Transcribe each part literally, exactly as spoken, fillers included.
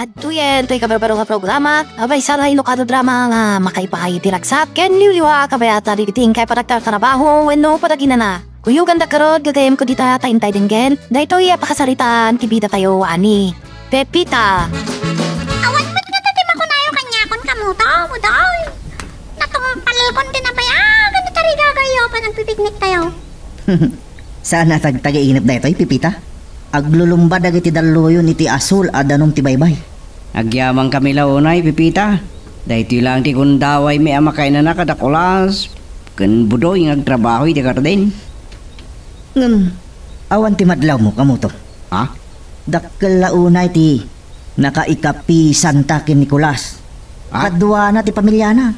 Adtoyen toy kabarbaro nga programa, a maysa nga inukan a drama nga makaipaay iti ragsat ken liwliwa a kabayatan dagiti inkay panagtartarabaho wenno panaginana. Kuyoganda garud, gagayyemko dita ta intay denggen daytoy a pakasaritaan ti bidatayo a ni Pepita. Awan met ngata ti makunayo kaniakon, kamuto, Budoy. Natungpalkon ti nabayagan ti tarigagayo a panagpipikniktayo. Saan a tagtagiinep daytoy, Pepita? Aglulumba dagiti dalluyon iti asul a danum ti baybay. Agyamankami la unay, Pepita. Daytoy laeng ti gundawaymi a makainana kada Kulas ken Budoy nga agtrabaho iti garden. Ngem, awan ti madlawmo, kamuto? Ha? Dakkel la unay ti nakaikapisanta ken ni Kulas. Ha? Kaduana ti pamiliana.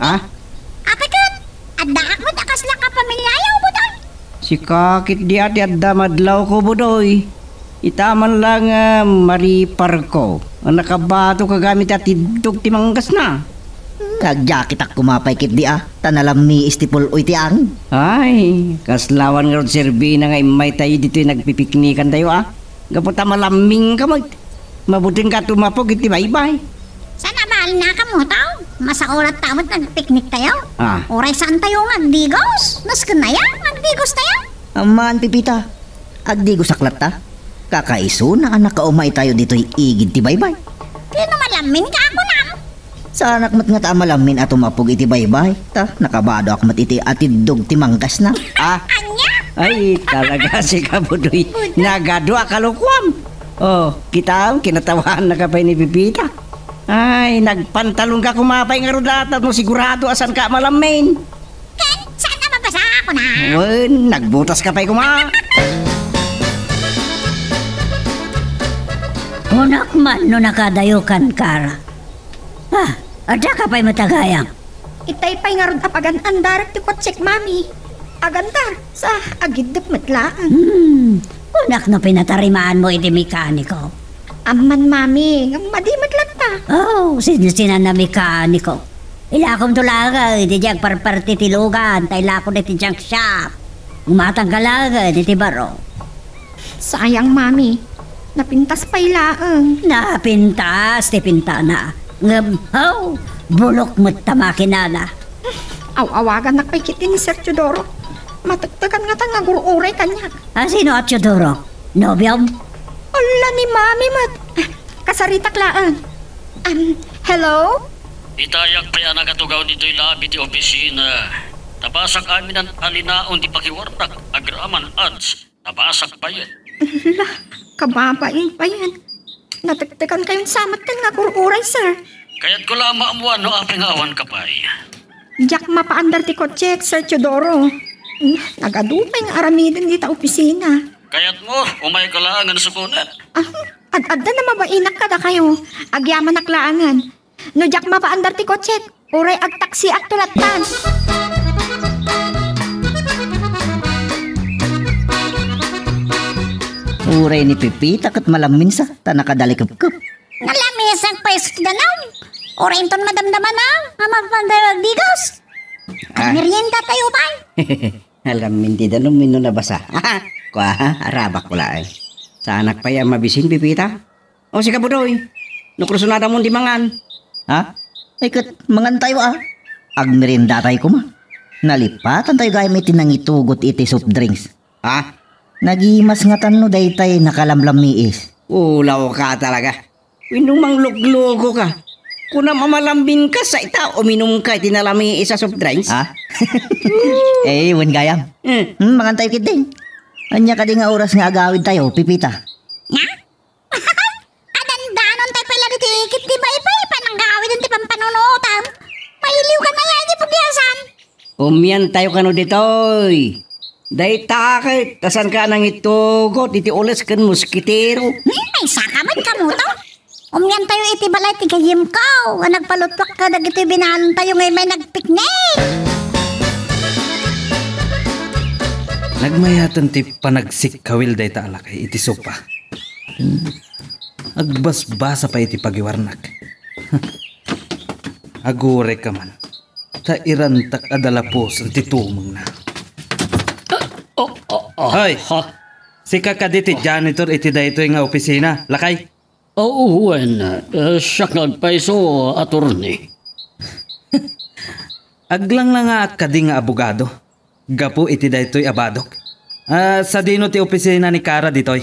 Ha? Apay ket, addaak met a kasla kapamiliayo, Budoy. Sika ketdi a ti adda madlawko, Budoy. Ita man la nga mariparko a nakabato ka gamit a tiddog ti mangkasna. Hmm, agjakitak koma pay ketdi a, ta nalammiis ti pul-oy ti angin. Ay, kaslawan ngarud serbina nga immaytayo ditoy nagpipiknikantayo a. Gapu ta malammingka met. Mabutingka tumapog iti baybay. Saan a baalna, kamuto? Masao latta met nagpikniktayo. Ah. Uray saantayo nga agdigos. Nasken aya nga agdigostayo? Ammaan, Pepita. Agdigosak latta. Kakaisuna a nakaumaytayo ditoy igid ti baybay. Ti no malammingka a kunam? Saanak met ngata a malammin a tumapog iti baybay, ta nakabadoak met iti atiddog ti mangkasna. Ah? Ania? Ay, talaga, sika, Budoy. Budoy. Nagadu a kalokuam. Oh, kitaem, kinatawannaka pay ni Pepita. Ay, nagpantalongka koma pay ngarud a, ta no sigurado a saanka a malammin. Ken, saan a mabasa a kunam? Wen, nagbutaska pay koma. Kunak man no nakadayokan, Kara. Ah, addaka pay met a gayam. Itay pay ngarud a pagan-andarek ti kotsek, Mami. Agandar, sa agiddep met laeng. Hmm, kunak no pinatarimaanmo iti mekaniko. Amman, Mami, ngem madi met latta. Oh, sinsinan a mekaniko. Ilakomto laeng iti agparparti ti lugan, ta ilakon iti junk shop. Umatangka laeng iti baro. Sayang, Mami. Napintas pay laeng. Napintas ti pintana. Ngem, oh, bulok met ta makinana. Aw-awagannak pay ketdi ni Sir Teodoro. Matektekan ngata nga agur-uray kaniak. A, sino a Teodoro? Nobiom? Ala, ni Mami met. Kasaritak laeng. Um, hello? Itayak pay a nagatugaw ditoy labi ti opisina. Nabasak amin a linaon ti pakiwarnak agraman ads. Nabasak payen. Ala, kababain payen. Natektekan kayon sa met ken nga agur-uray, sir. Kayatko la a maammuan no apay nga awanka pay. Diak mapaandar ti kotsek, Sir Teodoro. Hmm, nagadu pay nga aramiden dita opisina. Kayatmo, umayka laengen sukonen. Ah, ad-adda na mabainak kadakayo. Agyamanak laengen. No diak mapaandar ti kotsek, uray agtaksiakto lattan. Uray ni Pepita ket malamminsa ta nakadalikepkep. Nalamisan pay ti danum. Uray inton madamdamana nga mapantayo agdigos. Ah. Agmeriendatayo pay. Alammin ti danum wenno nabasa. Kua, arabakko laeng. Saanak pay a mabisin, Pepita? O, sika, Budoy, no kursunadamon di mangan. Ha? Ay, ket mangantayo a. Agmeriendatayo koma. Nalipatantayo gayam iti nangitugot iti soft drinks. Ha? Nagimas ngatan no daytay nakalamlammiis. Ulawka talaga. Wenno manglukluko ka. Kunam a malamminka sa ita, uminumka iti nalamiis a soft drinks. Ha? Eh, wen gayam. Hmm. Hmm, mangantayo ketdi. Ania kadi nga oras nga agawidtayo, Pepita? Nga? Adandanon tayo pala ditoy ikit ti baybay, pananggawiden ti pampanunuotam. Mailiw ka na yan, di pagyasan. Umian tayo kano ditoy. Dayta ket, ta saanka nangitugot iti ules ken moskitero. Hmm, ay, saka man kamuto. Umian tayo iti balay ti gayyemko, a nagpaluttuak kadagiti binaantayo nga immay nagpiknik. Nagmayaten ti panagsikkawil dayta a lakay iti sopa. Agbasbasa pay iti pagiwarnak. Agurayka man, ta irantak a dalapusen ti tumengna. Oh, oh, oh, Hoy! Ha? Sika kadi ti janitor iti daytoy nga opisina, lakay? Oo, wen, eh, siak nga agpayso, attorney. Aglanglanga kadi nga abogado gapu iti daytoy a badok. Ah, sadino ti opisina ni Kara ditoy?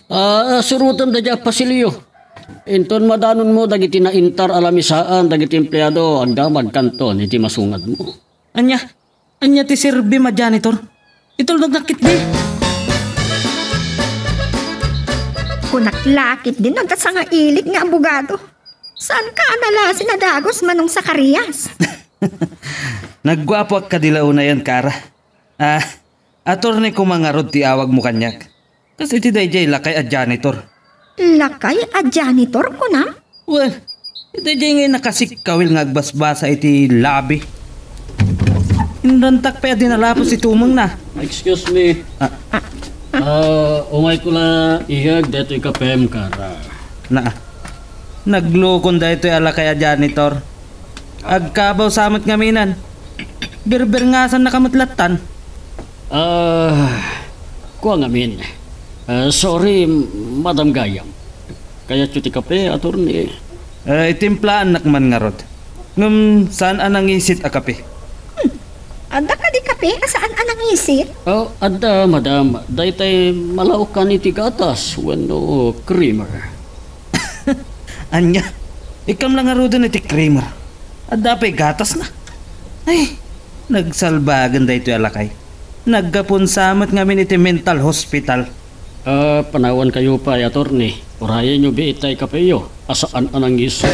Ah, surotem daydiay a pasilio. Inton madanonmo dagiti naintar a lamisaan dagiti empleado, agdamagkanton iti masungadmo. Ania? Ania ti serbim a janitor? Itulnognak ketdi. Kunak la ketdin no adda sangailik nga abogado. Saanka a nalasin a dagus, Manong Zacarias? Nagguapoak kadi la unayen, Kara. Ah, attorney koma ngarud ti awagmo kaniak. Kas iti daydiay lakay a janitor. Lakay a janitor, kunam? Well, iti daydiay ngay nakasikkawil nga agbasbasa iti lobby. Inrantak pay a dinalapos ti tumengna. Excuse me. Ah. Ah, umayko la iyeg daytoy kapem, Kara. Naa. Naglukon daytoy a lakay a janitor. Agkabaw sa met ngamin. Birbirngasannaka met lattan. Ah, kua ngamin. Ah, sorry, Madam Gayam. Kayatyo ti kape, attorney? Ah, itimplaannak man ngarud. Ngem saan a nangisit a kape? Hmm. Adda kadi kape a saan a nangisit? Oh, adda, madam. Daytay malaokan iti gatas wenno creamer. Ania? Ikkam la ngaruden iti creamer. Adda pay gatasna. Ay, nagsalbagen daytoy a lakay. Naggapunsa met ngamin iti mental hospital. Ah, panawankayo pay, attorney. Urayenyo biit tay kapeyo a saan a nangisit.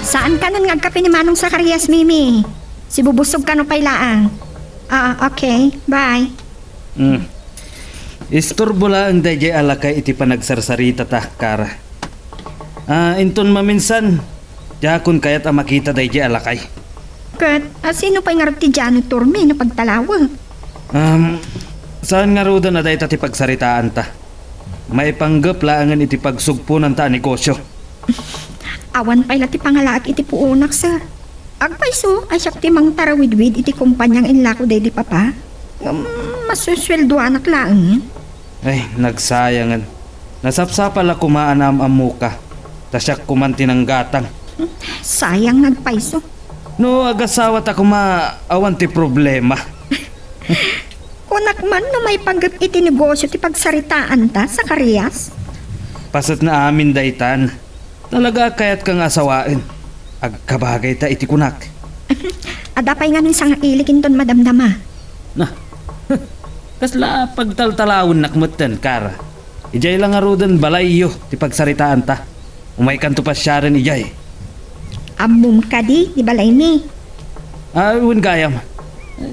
Saan kanon nga agkape ni Manong Zacarias, Mimi? Sibubusog kano pay laang. Ah, okay. Bye. Hmm. Isturbo laeng daydiay a lakay iti panagsarsaritata, Kara. Ah, inton maminsan, diakon kayat a makita daydiay a lakay. Ket, ah, sino pay ngarud ti janitor mi no pagtalawek? Um, saan ngaruden a dayta ti pagsaritaanta? Maipanggep laengen iti pagsugponanta a negosio. Awan pay la ti pangalaak iti puonak, sir. Agpayso a siak ti mangtarawidwid iti kompaniang inlako daydi papa. Ngem masusueldoanak laeng. Ay, nagsayangen. Nasapsapa la koma a naam-ammoka. Ta siak koman ti nanggatang. Sayang nga agpayso. No agasawata koma, awan ti problema. Kunak man no maipanggep iti negosio ti pagsaritaanta, Zacarias? Paset nga amin daytan. Talaga a kayatka nga asawaen. Agkabagayta iti kunak. Adda pay ngamin sangailik inton madamdama. Na, kasla pagtaltalawennak metten, Kara. Idiay la ngaruden balayyo ti pagsaritaanta. Umaykanto pasiaren idiay. Ammom kadi ti balaymi? Ah, wen gayam.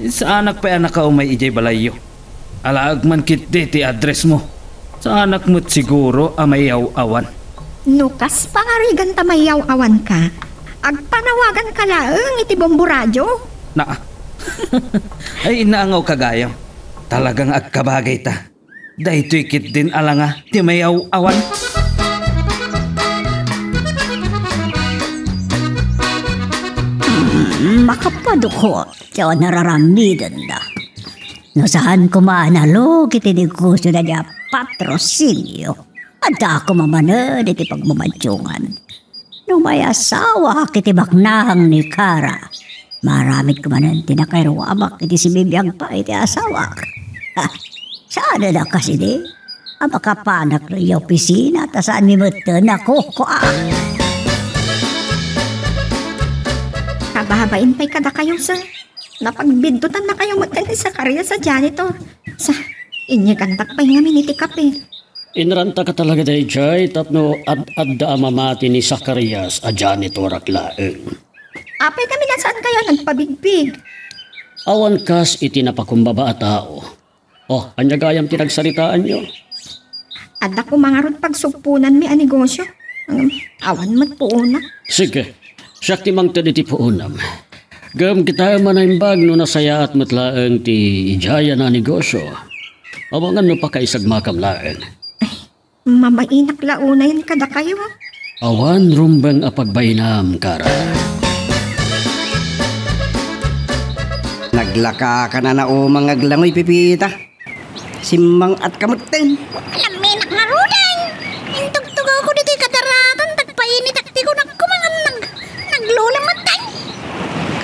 Saanak pay a nakaumay idiay balayyo. Alaek man ketdi ti addressmo. Saanak met siguro a maiyaw-awan. No kas pangarigan ta maiyaw-awanka, agpanawaganka laeng iti bombo radio. Na. Ay, naangawka gayam. Talagang agkabagayta. Daytoy ketdin a langa ti maiyaw-awan. Hmm, makapadukot ti nararamidenda. No saan koma a nalog iti negosio daydi a Patrocinio, adda koma manen iti pagmamadyongan. No maiasawak iti baknang ni Kara, maaramidko manen ti nakairuamak iti sibibiag pay ti asawak. Saan a kasdi? A makapanak idiay opisina ta saanmi metten a kukuak. Kababain pay kadakayo, sir. Napagbiddutan na kayo met ken ni Zacarias a janitor. Sa, inyegantak pay ngamin iti kape. Inrantaka talaga daydiay tapno ad-adda a mamati ni Zacarias a janitorak laeng. Apay kami na saan kayo nagpabigpig? Awan kas iti napakumbaba a tao. Oh, ania gayam ti nagsaritaanyo? Adda koma ngarud pagsugponanmi a negosyo. Ngem awan met puona. Sige, siak ti mangted iti puonam. Ngem kitaem a naimbag no nasayaat met laeng ti idiay a negosyo. Amangan no pakaisagmakam laeng. Mabainak la unayen kadakayo. Awan rumbeng a pagbainam, Kara. Naglakakan a naumang aglangoy, Pepita. Simmang-atka metten.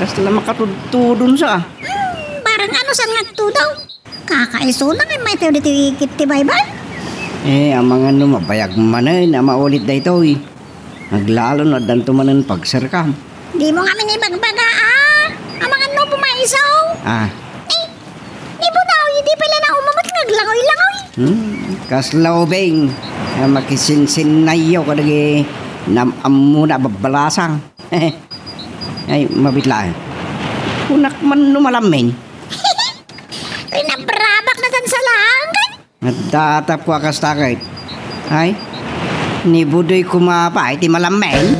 Kasla makatudtudon sa. Hmm, barang ano san nga agtudo? Kakaisuna nga may tayo diti ikit ti baybay? Eh, amangan no mabayag manen a maulit daytoy. Aglalo no addanto manen pagserkam. Di mo ngamin ibagbaga, ah? Amangan no pumayso? Ah. Eh, ni Budaw, di pala naumamot nga aglangoy-langoy. Hmm, kasla ubing. Ah, makisinsinnayo kadagi nam-ammo na babalasang. Ay, mabitlaan. Kunak man no malammin. Pinabrabak na tan sa laang, kan? Nagtatap ko a kasta ket. Ay, ni Budoy kumapa, ay, ti malammen.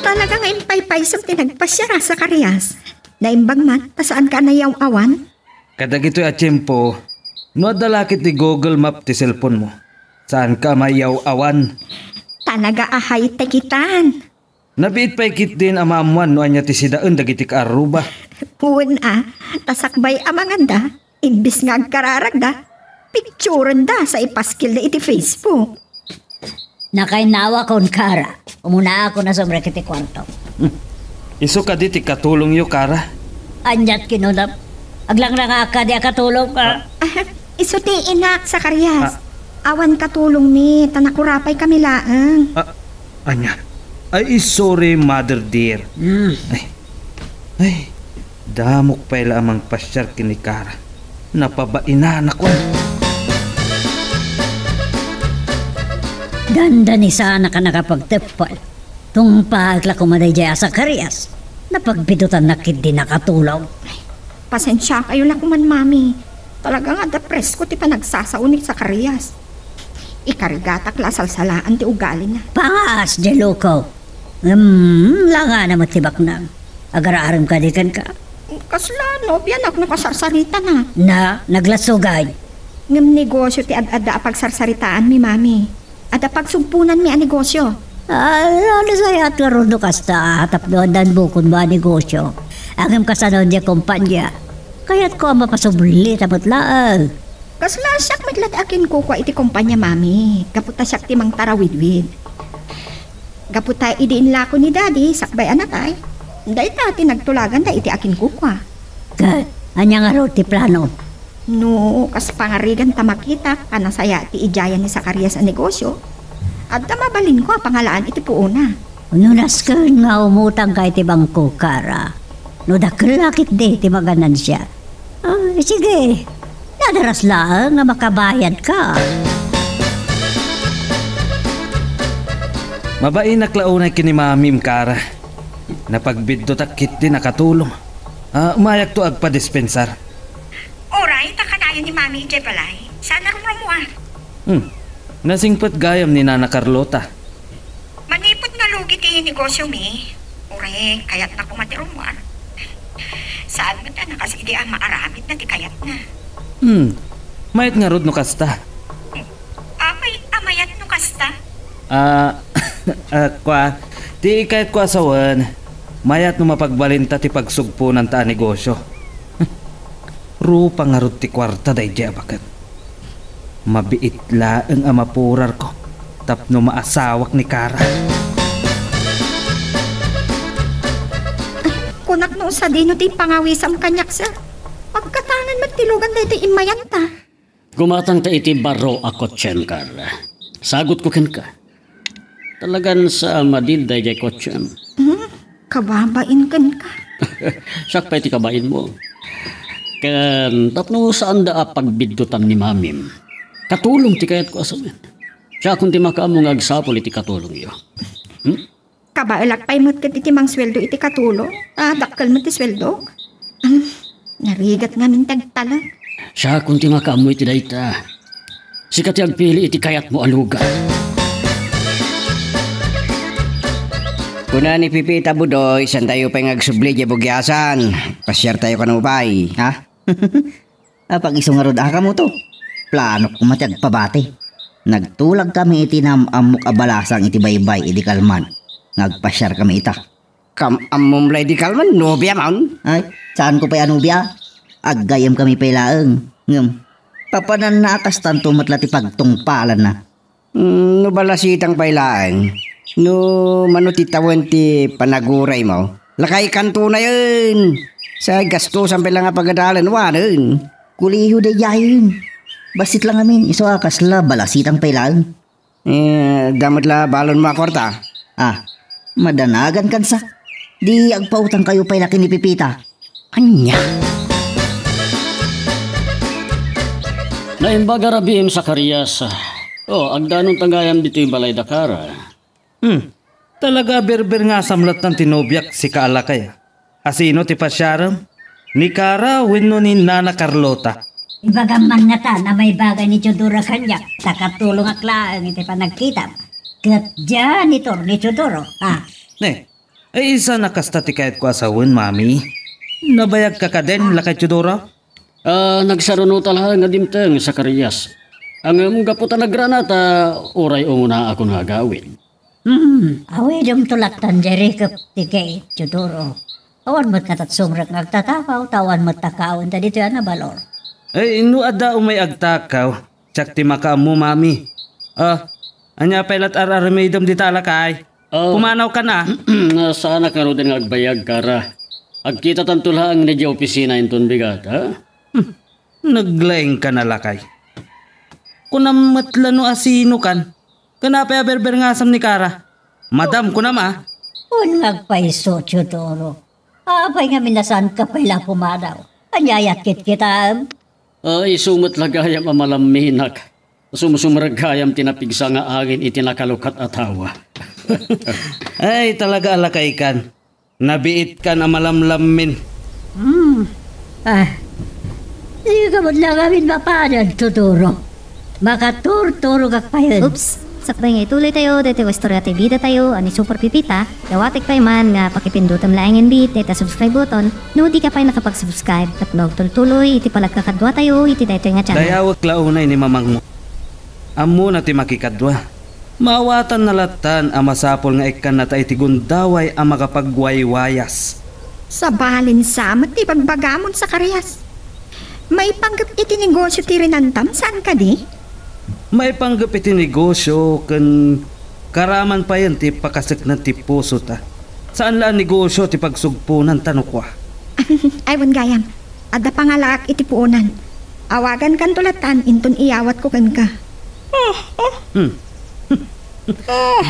Talaga nga impaypaysem ti nagpasiar a Zacarias. Naimbag man, ta saan ka nayaw-awan? Kadagitoy a tiempo, no adda la ket ti Google Map ti cellphone mo, saan ka mayaw-awan. Talaga a high-tech itan. Nabiit pay ketdin a maammuan no ania ti sidaen dagiti kaarruba. Wen a, ta sakbay a manganda, imbes nga agkararagda, picturenda sa ipaskilda iti Facebook. Nakainawakon, Kara. Umunaakon a sumrek iti kuarto. Hmm. Isu kadi ti katulongyo, Kara? Aniat kinunam? Aglanglanga kadi a katulong, ah? Ah, isu ti inak, Zacarias. Ah. Awan katulongmi, ta nakurapay kami laeng. Ah, ania? Ay, sorry, mother dear. Mm. Ay. Ay, damok pay la a mangpasiar ken ni Kara. Napabainanakon. Dandani sana ka nakapagteppel. Tungpaek la koma daydiay a Zacarias. Napagbidutannak ketdi nakatulong. Pasensiakayo la koman, Mami. Talaga nga adda presko ti panagsasao ni Zacarias. Ikarigatak la a salsalaan ti ugalina. Pangas, Jeluko. Ngem, langana met ti baknang. Agar-arem kadi kenka? Kasla, nobianak no kasarsaritana. Na, naglasugay. Ngem negosyo ti ad-adda a pagsarsaritaanmi, Mami. Adda pagsugponanmi a negosyo. Ay, ano sayat ngarud no kasta, tapno addan bukodmo a negosyo? Ngem kasano diay kompania? Kayatko a mapasublita met laeng. Kasla siak met latta a kinkukua iti kompania, Mami, gapu ta siak ti mangtarawidwid. Gapu ta idi inlako ni Daddy sakbay a natay, dayta ti nagtulaganda iti a kinkukua. Ket, ania ngarud ti plano? No kas pangarigan ta makitak a nasaya ti idiayan ni Zacarias a negosyo, adda mabalinko a pangalaan iti puona. No nasken nga umutangka iti bangko, Kara, no dakkel la ketdi ti maganansia. Ay, sige, nadaras laeng nga makabayadka. Mabainak la unay ken ni Mamim, Kara. Napagbidutak ketdi nakatulong. Ah, umayakto agpadispensar. Uray, ta kanayon ni Mami idiay balay. Saan a rumrumuar? Hmm. Nasingpet gayam ni Nana Carlota. Manipud nalugi ti negosyomi, uray, kayatna koma ti rummuar. Saan met a nakas idi a maaramidna ti kayatna. Hmm. Mayat ngarud no kasta. Apay a mayat no kasta? Ah, ah, kua, ti kayatko a sawen, mayat no mapagbalinta ti pagsugponanta a negosyo. Rupa ngarud ti kuarta daydiay a baket. Mabiit laeng a mapurarko tapno maasawak ni Kara. Kunak no sadino ti pangawisam kaniak, sir. Pagkatangan met ti lugan daytoy immayanta. Gumatangta iti baro a kotsem, Kara. Sagutko kenka. Talagan sa a madid daydiay kotsem. Hmm? Kababain kenka? Siak pay ti kabainmo. Ken tapno saanda a pagbidutan ni Mamim, katulong ti kayatko a sawen. Siakon ti makaammo nga agsapul iti katulongyo. Hmm? Kabaelak pay met ket iti mangsueldo iti katulong. Ah, dakkel met ti sueldok. Hmm, narigat ngamin ti agtalek. Siakon ti makaammo iti dayta. Sika ti agpili iti kayatmo a lugar. Kuna ni Pipita, Budoy, saantayo pay nga agsubli diay bugiasan. Pasiartayo kano pay, ha? Apag-isu ngarud a kamoto. Planok koma ti agpabati. Nagtulag kami iti nam-ammok a balasang iti baybay idi kalman. Nga agpasiar kami ita. Kam-ammom la idi kalman, nobia man? Ay, saan ko pay a nobia? Aggayem kami pay laeng. Ngem, papananna a kastanto met la ti pagtungpalanna. Mm, no balasitang pay laeng, No mano ti tawen ti panaguraymo, lakaykanto nayen. Sa gastosan pay la nga pagadalan, wanen. Kuliyo daydiayen. Bassit la ngamin, isu a kasla balasitang pay laeng. Eh, adda met la balonmo a kuarta? Ah, madanagan kansa. Di agpautangkayo pay la ken ni Pepita. Ania? Naimbag a rabiim, Zacarias. Oh, agdanonta gayam ditoy balay da Kara. Hmm. Talaga a berberngasam lattan ti nobiak, sika a lakay. Asino ti pasiarem? Ni Kara wenno ni Nana Carlota? Ibagam man ngata a maibaga ni Teodoro kaniak, ta katulongak laeng iti panagkitam. Ket janitor ni Teodoro, a. Ne, ay, isu a kasta ti kayatko a sawen, Mami. Nabayagka kadin, lakay Teodoro? Ah, nagsarunota laeng a dimteng, Zacarias. Ngem gapu ta nagranata, uray umuna a kuno agawid. Hmm, awidemto lattan diay rikep ti kay Teodoro. Awan met ngata sumrek nga agtatakaw, ta awan met takawen ta ditoy a nabalor. Ay, no adda umay agtakaw, siak ti makaammo, Mami. Ah, ania pay lat ar-aramidem dita, lakay? Ah. Pumanawkan a. Saanak ngaruden nga agbayag, Kara. Agkitatanto laeng idiay opisina inton bigat, ha? Hmm, naglaingkan a, lakay. Kunam met la no asinokan. Ken apay a berberngasam ni Kara? Madam, kunam a. Wen nga agpayso, Teodoro. Apay ngamin a saanka pay la pumanaw? Ania aya ti kitkitaem? Ah, isu met la gayam a malamminak. Sumsumrek gayam ti napigsa nga angin iti nakalukat a tawa. Ay, talaga a lakaykan. Nabiitkan a malamlammin. Hmm. Ah. Dika met la ngamin mapanan, Teodoro. Makaturturogak payen. Oops. Sakbay nga ituloy tayo, daytoy nga istorya ti bida tayo, a ni Super Pipita, dawatek pay man nga pakipindutem laengen bit dayta subscribe button, no dika pay nakapag-subscribe, tapno agtultuloy iti panagkakadua tayo iti daytoy nga channel. Dayawek la unay ni mamangmo. Ammona ti makikadua. Maawatanna lattan a masapul nga ikkannata iti gundaway a makapagwaywayas. Sabalin sa met ti bagbagamon, Zacarias. Maipanggep iti negosio ti rinantam, saan kadi? Maipanggep iti negosio ken karaman payen ti pakaseknan ti pusota. Saan la a negosio ti pagsugponanta no kua. Ay, wen gayam. Adda pangalaak iti puonan. Awagankanto lattan inton iyawatko kenka. Hmm.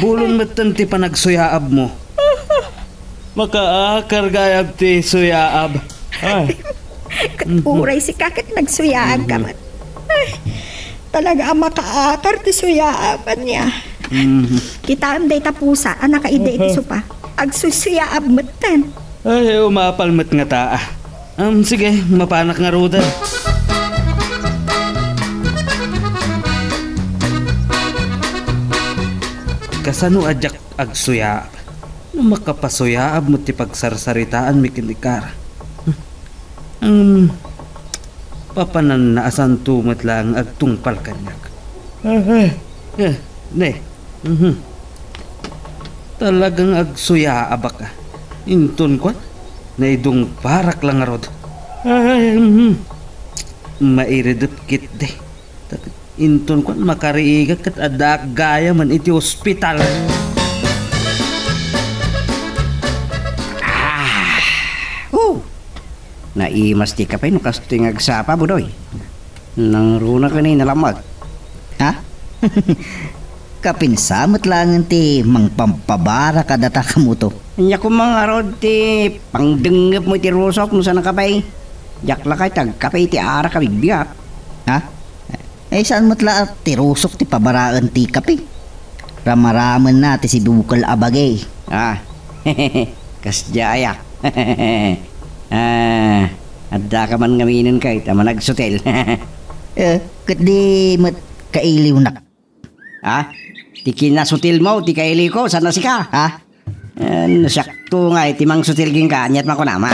Bulon metten ti panagsuyaabmo. Makaakar gayam ti suyaab. Ay. Ket uray sika ket nagsuyaabka met. Ay, talaga a makaakar ti suyaab, ania. Mhm. Kitaem dayta pusa a nakaidi iti sopa. Agsusuyaab metten. Ay, umapal met ngata. Am, sige, mapanak ngaruden. Kasano a diak agsuyaab? No makapasuyaab met ti pagsarsaritaanmi ken ni Kara. Am, papananna a santo met laeng agtungpal kaniak. Eh, ne. Mhm. Talagang agsuyaabak a. Inton kuan, naidungparak la ngarud. Ay, mhm. Mairidep ketdi. Inton kuan, makariigak ket addaak gayamen iti ospital. Ah! Oh! Naimas ti kape no kastoy nga agsapa, Budoy. Nangruna ka ni nalamag. Ha? Kapinsa met laengen ti mangpampabara kadata kamoto. Ania koma ngarud ti pangdengngepmo iti rusok no saan a kape? Diak lakay ti agkape iti arak a bigbigat. Ha? Eh, saan met la ti rusok ti pabaraen ti kape? Ramaramenna ti sibukel a bagi. Ah, kasdiay a. Ah, adda ka man ngaminen kay ta managsutil. Eh, ket di met kailiwnak. Ah, ti kinasutilmo, ti kailiwko, saan a sika? Ha? Eh, no siakto nga iti mangsutil kenka, aniat makunam a?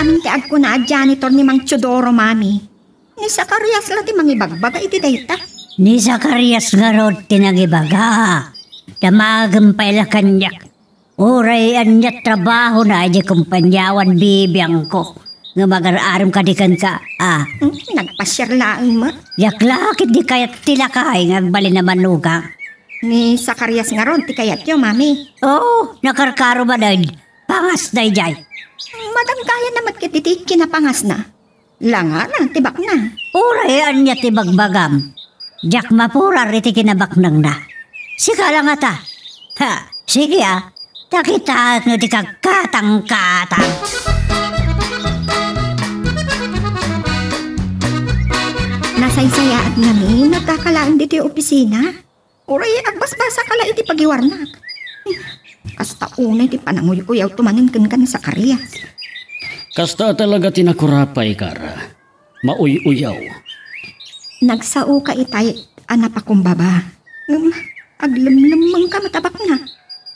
Amin ti agkuna a janitor ni Mang Teodoro, Mami. Ni Zacarias la ti mangibagbaga iti dayta. Ni Zacarias ngarud ti nangibaga. Damagem pay la kaniak. Uray ania ti trabahona idiay kompaniawan bibiangko. Ngem agar-arem kadi kenka, a? Hmm, nagpasiar laeng met. Diak la ketdi kayat ti lakay nga agbalin a mannugang. Ni Zacarias ngarud ti kayatyo, Mami? Oo, nakarkaro manen. Pangas daydiay. Madanggayanna met ketdi ti kinapangasna. Langana ti bakna. Uray ania ti bagbagam. Diak mapurar iti kinabaknangna. Sika la ngata. Ha, sige a. Ta kitaek no ti kagkatangkatang. Nasaysayaat ngamin no taka laeng ditoy opisina. Uray agbasbasaka la iti pagiwarnak. Kasta unay ti pananguy-uyawto manen kenka ni Zacarias. Kasta talaga ti nakurapay, Kara. Mauy-uyaw. Nagsaoka itay a napakumbaba. Ngem aglemlemmengka met a bakna.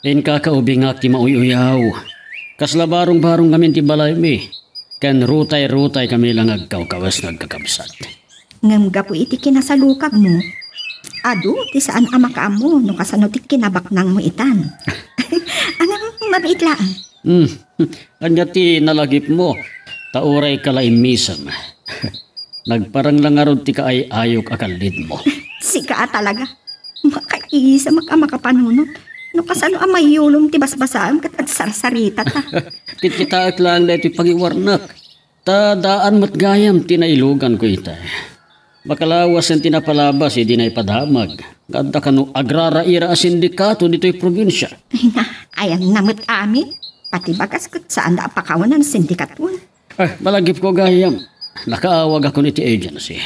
Inkakaubingak ti mauy-uyaw. Kasla barungbarung ngamin ti balaymi. Ken rutayrutaykami la nga agkawkawes nga agkakabsat. Ngem gapu iti kinasalukagmo, adu ti saan a makaammo no kasano ti kinabaknangmo itan. Ngem mabiit laeng. Hmm. Ania ti nalagipmo? Ta urayka la immisem. Nagparang la ngarud ti kaay-ayok a kallidmo. Sika a talaga. Makaisamek a makapanunot. No kasano a mayulom ti basbasaem ket agsarsaritata. Kitkitaek laeng daytoy pagiwarnak. Ta daan met gayam ti nailuganko ita. Makalawasen ti napalabas idi naipadamag nga adda kano agraraira a sindikato ditoy probinsia. Ay na, ayanna met amin. Pati bagas ket saanda a pakawanan sindikaton. Eh, malagipko gayam. Nakaawagakon iti agency.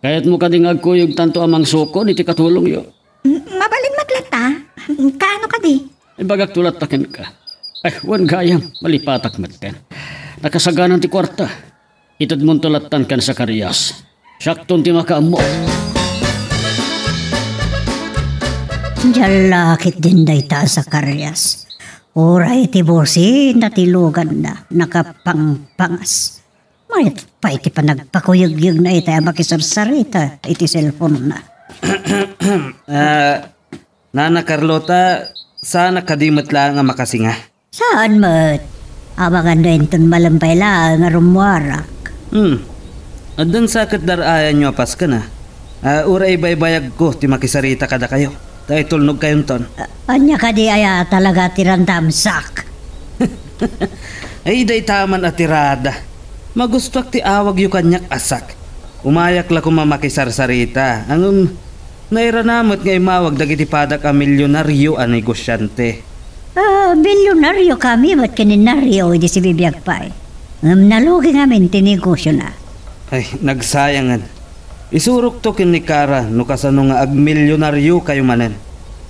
Kayatmo kadi nga agkuyogtanto a mangsukon iti katulongyo? M-, mabalin met latta. Kaano kadi? Ibagakto latta kenka. Ay, wen gayam, malipatak metten. Nakasaganan ti kuarta. Itedmonto lattan ken Zacarias. Siakton ti makaammo. Diak la ketdin dayta, Zacarias. Uray ti bosenna ti luganna, nakapangpangas. Mayat pay ti panagpakuyegyegna itay a makisarsarita iti cellphone-na. Ah, Nana Carlota, saanak kadi met laeng a makasinga? Saan met? Amangan no inton malem pay laeng a rummuarak. Hmm. Addan sa ket dar-ayanyo a paskena. Ah, uray ibaybayagko ti makisarita kadakayo. Ta itulnogkayonton. A-, ania kadi aya talaga ti randam, Sak? Ay, dayta man a tirada. Magustoak ti awagyo kaniak a Sak. Umayak la koma makisarsarita. Ngem, nairana met nga immawag dagiti padak a milionario a negosiante. Ah, milionario kami met ken ni Nario idi sibibiag pay. Ngem nalugi ngamin ti negosiona. Ay, nagsayangen. Isurokto ken ni Kara no kasano nga agmilionariokayo manen.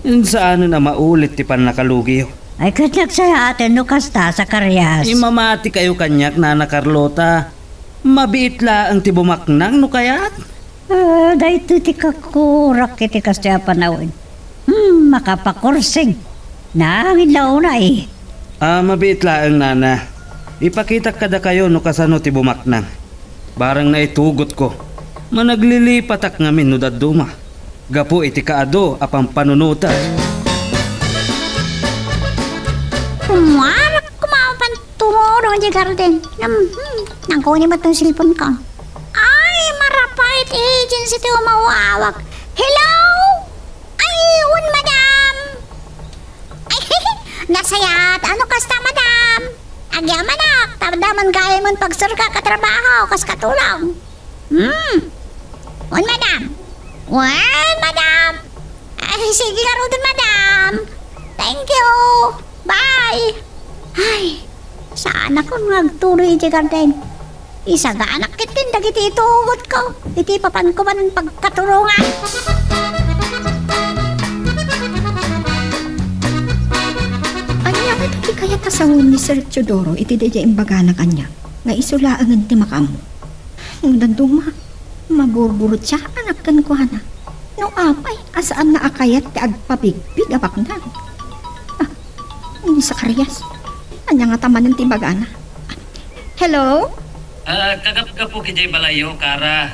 Saanen a maulit ti pannakalugiyo. Ay, ket nagsayaaten no kasta, Zacarias. Imamatikayo kaniak, Nana Carlota. Mabiit laeng ti bumaknang no kayat. Ah, daytoy ti kakurak iti kastoy a panawen. Hmm, makapakursing. Nangin la unay. Ah, mabiit laeng, Nana. Ipakitak kadakayo no kasano ti bumaknang. Barang naitugotko, managlilipatak ngamin no dadduma, gapu iti kaadu a pampanunotek. Rummuarak koma a pantumulong idiay garden. Ngem, hmm, naguni met ti cellphone-ko. Ay, marapay ti agency ti umawawag. Hello? Ay, wen, madam. Ay, nasayaat. Ano kasta, madam? Agyamanak, ta adda man gayam pagserka a trabaho, kas katulong. Hmm. Wen, madam. Wen, madam. Ay, sige ngaruden, madam. Thank you. Bye. Ay, saanakon nga agtuloy idiay garden. Isaganak ketdin dagiti itugotko iti ipapanko manen pagkatulongan. Ania met ti kayat a sawen ni Sir Teodoro iti daydiay imbagana kaniak nga isu laengen ti makaammo? Dadduma, maburburtiaanak kenkuana. No apay a saanna a kayat ti agpabigbig a baknang. Ah, ni Zacarias. Ania ngata manen ti ibagana? Hello? Ah, kagapgapok idiay balayyo, Kara.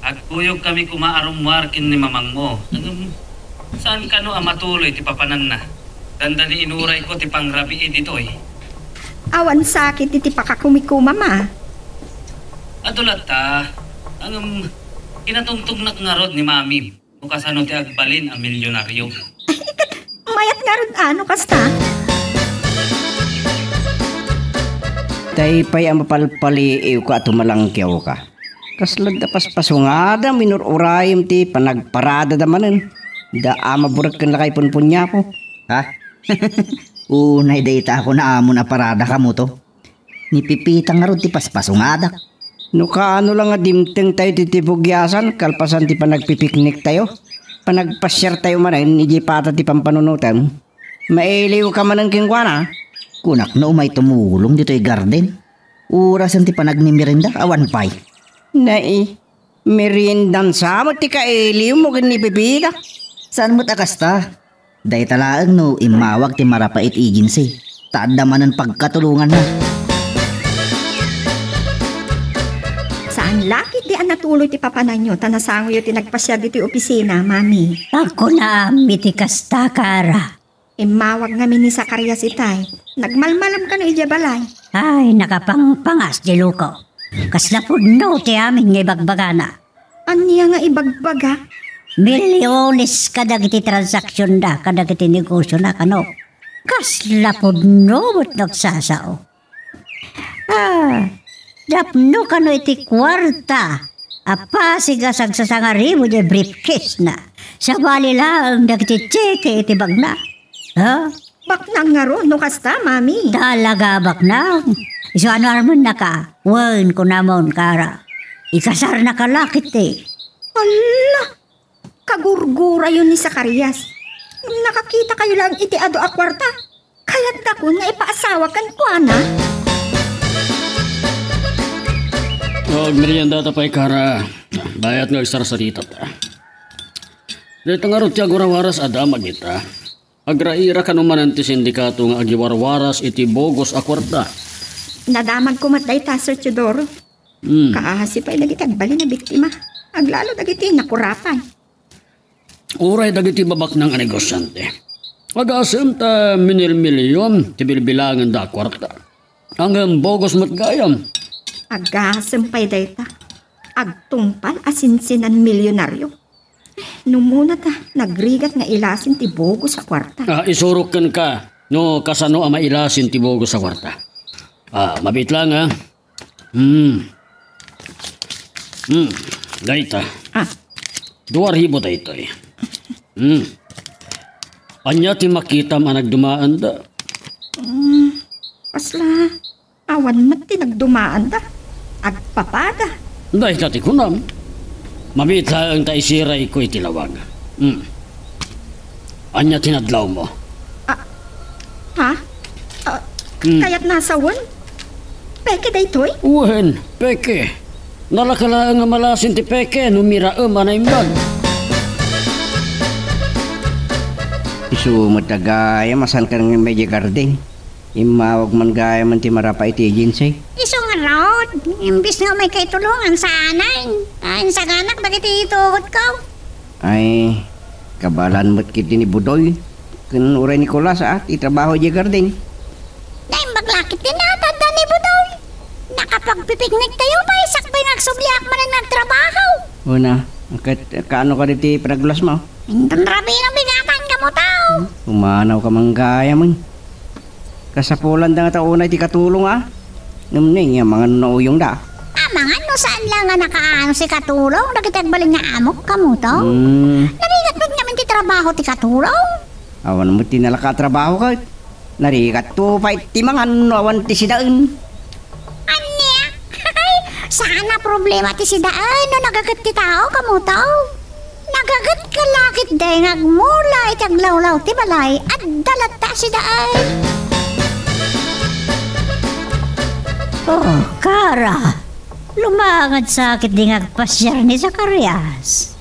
Agkuyogkami koma a rummuar ken ni mamangmo. Ngem, saan kano a matuloy ti papananna? Dandani inurayko ti pangrabii ditoy. Awan sakit iti pakakumikuma, ma. Adu latta, ngem kinatungtungnak ngarud ni Mami no kasano ti agbalin a milyonaryo. Mayat ngarud a no kasta. Tay pay a mapalpaliiwka a tumalangkewka. Kasla adda paspasungada, minur-urayem ti panagparadada manen. Da a maburek ken lakay punpunyapo. Ha? Unay dayta a kunak a parada kamo to. Ni Pipita ngarud ti paspasungada. No kaano la nga dimtengtayo ti tibugiasan kalpasan ti panagpipikniktayo, panagpasiartayo manen idiay pata ti pampanunotem, mailiwka manen kenkuana. Kunak no umay tumulong ditoy garden. Orasen ti panagmimirinda, awan pay. Nai, meriendan sa met ti kailiwmo ken ni Pipita. Saan met a kasta? Dayta laeng no immawag ti Marapait Agency, ta adda manen pagkatulonganna. Saan la ketdi a natuloy ti papananyo ta nasangoyo ti nagpasiar ditoy opisina, Mami? Agkunaam iti kasta, Kara. Immawag ngamin ni Zacarias itay. Nagmalmalem kano idiay balay. Ay, nakapangpangas ti loko. Kasla pudno ti amin nga ibagbagana. Ania nga ibagbaga? Milyones kadagiti transaksionda kadagiti negosiona kano. Kasla pudno met nagsasao. Ah, tapno kano iti kuarta a pasig a sagsasangaribo diay briefcase-na. Sabali laeng dagiti tseke iti bagna. Ha? Baknang ngarud no kasta, Mami. Talaga, baknang. Isu a no armennaka? Wen, kunamon, Kara. Ikasarnaka la ketdi. Alla! Kagurgurayo ni Zacarias. Ngem nakakitakayo laeng iti adu a kuarta. Kayatdakon nga ipaasawa kenkuana. Agmeriendata pay, Kara. Bayat nga agsarsarita ta. Dayta ngarud ti agwarawaras a damag ita. Agraira kano manen ti sindikato nga agiwarwaras iti bugos a kuarta. Nadamagko met dayta, Sir Teodoro. Hmm. Kaasi pay dagiti agbalin a biktima. Aglalo dagiti nakurapan. Uray dagiti babaknang a negosiante. Agasem ta minilmilion ti bilbilangenda a kuarta. Ngem bugos met gayam. Agasem pay dayta. Agtungpal a sinsinan milyonaryo. No umuna ta, nagrigat nga ilasin ti bugos a kuarta. Ah, isurok kenka no kasano a mailasin ti bugos a kuarta. Ah, mabiit laeng, ah. Hmm. Hmm. Dayta. Ah. Dua ribu daytoy. Hmm. Ania ti makitam a nagdumaanda? Hmm. Kasla, awan met ti nagdumaanda. Agpapada. Dayta ti kunam. Mabiit laeng ta isirayko iti lawag. Hmm. Ania ti nadlawmo? Ah, ha? Ah, Hmm. Kayatna a sawen? Peke daytoy? Wen, peke. Nalaka laeng a malasin ti peke no miraem a naimbag. Isu met a gayam a saanka nga immay idiay garden. Immawag man gayam ti Marapait Agency. Isu ngarud, imbes nga umayka itulongan, saanen. Ay, insaganak dagiti itugotko. Ay, kabaelan met ketdi ni Budoy ken uray Nicolas a ti trabaho idiay garden. Naimbag la ketdi nga adda ni Budoy. Nakapagpipikniktayo pay sakbay nga agsubliak manen nga agtrabaho. Una, ket kaano kadi ti panagluasmo? Inton rabii no bigatan kamo tao. Pumanawka man gayam. Kasapulanda ngata unay ti katulong, a. Ngem ni, amangan no nauyongda. Amangan no saan la nga nakaano ti katulong dagiti agbalin nga amok kamo to? Hmm. Narigat met ngamin ti trabaho ti katulong. Awan met ti nalaka a trabaho ket. Narigatto pay ti mangan no awan ti sidaen. Ania? Saan a problema ti sidaen no nagaget ti tao kamo to? Nagaget ka la ketdi nga agmula iti aglawlaw ti balay, adda latta sidaen. Oh, Kara, lumangadsa ketdi nga agpasiar ni Zacarias.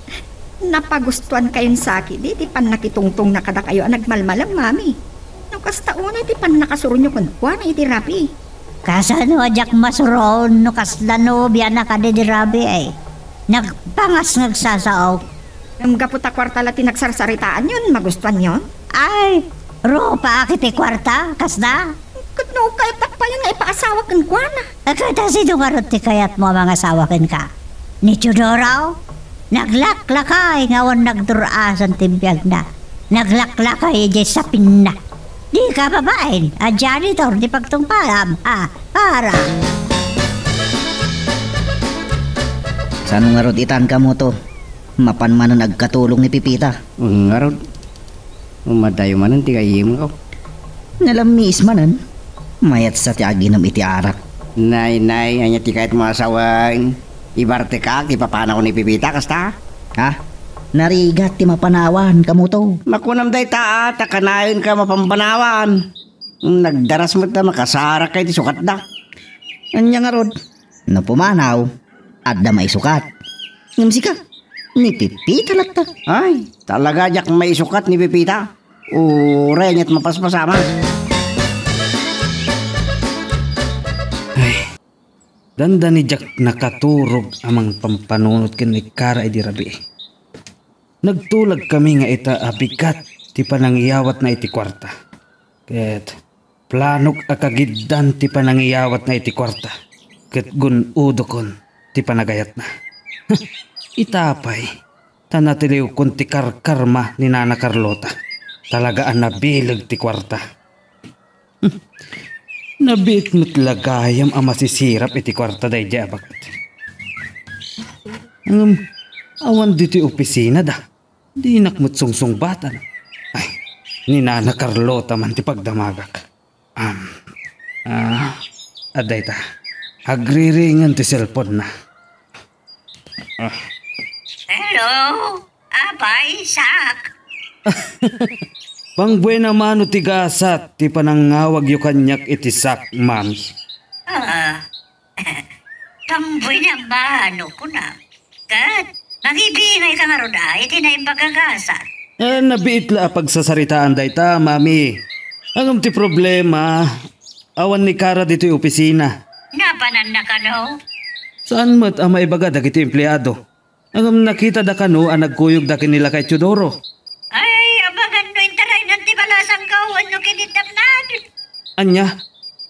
Napagustuankayon sa ketdi ti pannakitungtongna kadakayo a nagmalmalem, Mami. No kasta unay ti pannakasuronyo kenkuana iti rabii. Kasano a diak masuron no kasla nobiana kadi di rabii, ay? Nagpangas nga agsasao. Ngem gapu ta kuarta la ti nagsarsaritaanyon, magustuanyon? Ay, rupaak iti kuarta, kasda? Ket No, kayat pay nga ipaasawa kenkuana. Ket sino ngarud ti kayatmo a mangasawa kenka? Ni Teodoro? Naglaklakay nga awan nagdur-asan ti biagna. Naglaklakay idiay sapinna. Dika babaen a janitor ti pagtungpalam, a, para. Saan ngarud itan kamo to? Mapan manen agkatulong ni Pepita. Ngarud, umadayo manen ti gayyemko. Nalammiis manen. Mayat sa ti aginum iti arak. Nay, nay, ania ti kayatmo a sawen? Ibartekak, ipapanawko ni Pepita, kasta? Ha? Narigat ti mapanawan, kamo to. Makunam dayta, a, ta kanaenka mapampanawan. Nagdaras met ta makasarak kay ti sukatda. Ania ngarud? No pumanaw, adda maisukat. Ngem sika, ni Pepita latta. Ay, talaga diak maisukat ni Pepita. Uray ania't mapaspasama. Ay, dandani diak nakaturog a mangpampanunot ken ni Kara idi rabii. Nagtulag kami nga ita a bigat ti panangiyawatna iti kuarta. Ket planok a kagiddan ti panangiyawatna iti kuarta, ket gun-udokon ti panagayatna. Ita pay, ta natiliwkon ti karkarma ni Nana Carlota. Talaga a nabileg ti kuarta. Nabiit met la gayam a masisirap iti kuarta daydiay a baket. Ngem, awan ditoy opisinada. Dinak met sungsungbatan. Ay, ni Nana Carlota man ti pagdamagak. Am, ah, adda ita. Agriringen ti cellphone-na. Ah. Hello? Apay, Sak? Pangbuena mano ti gasat ti panangawagyo kaniak iti Sak, Mami. Ah, pangbuena mano, kunam. Ket, mangibingayka ngarud a iti naimbag a gasat. Eh, nabiit la a pagsasaritaan dayta, Mami. Ngem ti problema, awan ni Kara ditoy opisina. Napananna kano? Saan met a maibaga dagiti empleado? Ngem nakitada kano a nagkuyogda ken ni Lakay Teodoro? Ay, amangan no intaraynan ti balasangko wenno kinidnapnan. Ania?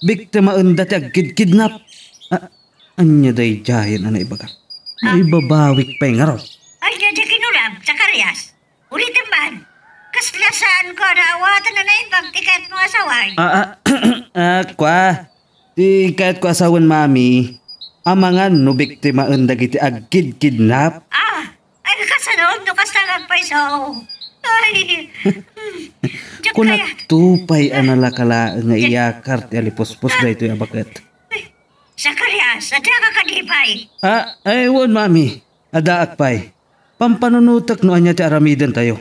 Biktimaenda ti agkidkidnap? A-, ania daydiayen a naibaga? Ah. Maibabawik pay ngarud. Ania ti kinunam, Zacarias? Ulitem man. Kasla saanko a naawatan a naimbag ti kayatmo a sawen? Ah, ah, ah, kua. Ti kayatko a sawen, Mami, amangan no biktimaen dagiti agkidkidnap? Ah, ay, kasano no kasta nga agpayso? Ay, diak kayat. Kunatto pay a nalaka laeng nga iyakar ti alipuspos daytoy a baket. Ay, Zacarias, adda ka kadi pay? Ah, ay, wen, Mami. Addaak pay. Pampanunotek no ania ti aramidentayo.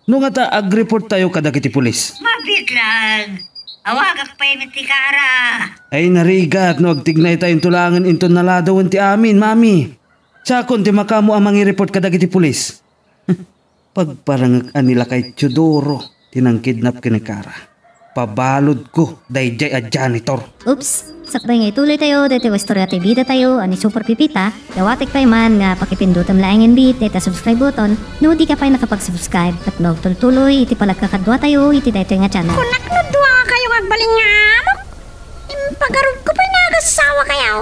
No ngata, agreporttayo kadagiti pulis. Mabitlag! Awagak pay met ti Kara. Ay, narigat no agtignaytayonto laengen inton naladawen ti amin, Mami. Siakon ti makaammo a mangireport kadagiti pulis. Pagparangek a ni Lakay Teodoro ti nangkidnap ken ni Kara. Pabaludko daydiay a janitor. Oops! Sakbay nga ituloytayo daytoy a istorya ti bidatayo a ni Super Pipita, dawatek pay man nga pakipindutem laengen bit dayta subscribe button no dika pay nakapag-subscribe ket no agtultuloy iti panagkakaduatayo iti daytoy nga channel. Kunak no duakayo nga agbalin nga amok. Impagarupko pay nga agasawakayo.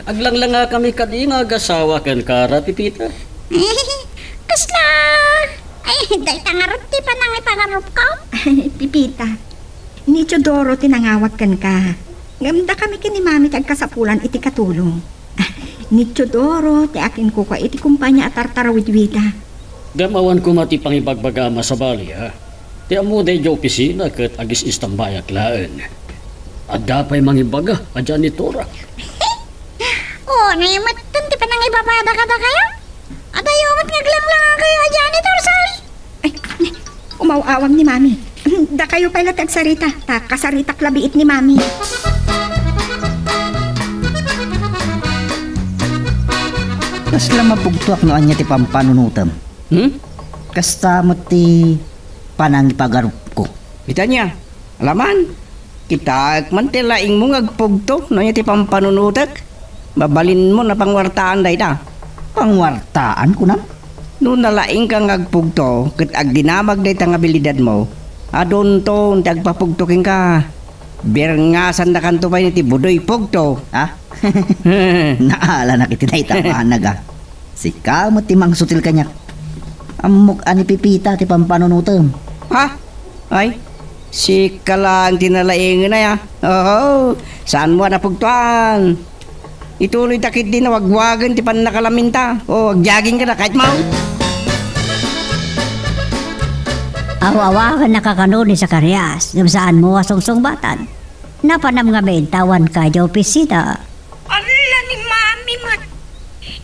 Aglangngakami kadi nga agasawa ken Kara, Pipita? Kasla? Ay, dayta ngarud ti panangipagarupko. Pipita, ni Teodoro ti nangawag kenka. Ngem dakami ken ni Mami ti agkasapulan iti katulong. Ni Teodoro ti akinkukua iti kumpanya a tartarawidwida. Ngem awan koma ti pangibagbagam a sabali, ha? Ti ammo daydiay opisina ket agis-istambayak laeng. Adda pay mangibaga a janitora. Unay met ti panangibabada kadakayo? Adayo met nga aglanglangakayo a janitor, sir. Ay, umaw-awag ni Mami. Dakayo pay la ti agsarita, ta kasaritak la biit ni Mami. Kasla mapugtoak no ania ti pampanunotem. Hmm? Kasta met ti panangipagarupko. Ita ania? Alaman, kitaek man ti laingmo nga agpugto no ania ti pampanunotek. Mabalinmo a pangwartaan dayta. Pangwartaan, kunam? No nalaingka nga agpugto ket agdinamag dayta nga abilidadmo, adunton ti agpapugto kenka. Birngasannakanto pay iti budoy pugto. Ha? Naalanak iti dayta a banag, a. Sika met ti mangsutil kaniak. Ammok a ni Pipita ti pampanunotem. Ha? Ay, sika laeng ti nalaingenay, a. Oho, saanmo a napugtoan. Ituloyta ketdi nawagwagen ti pannakalaminta. O, agjaging kada, kayatmo. Aw-awagennaka kano ni Zacarias, ngem saanmo a sungsungbatan. Napanam ngamin ta awanka idiay opisina. Ala ni Mami met.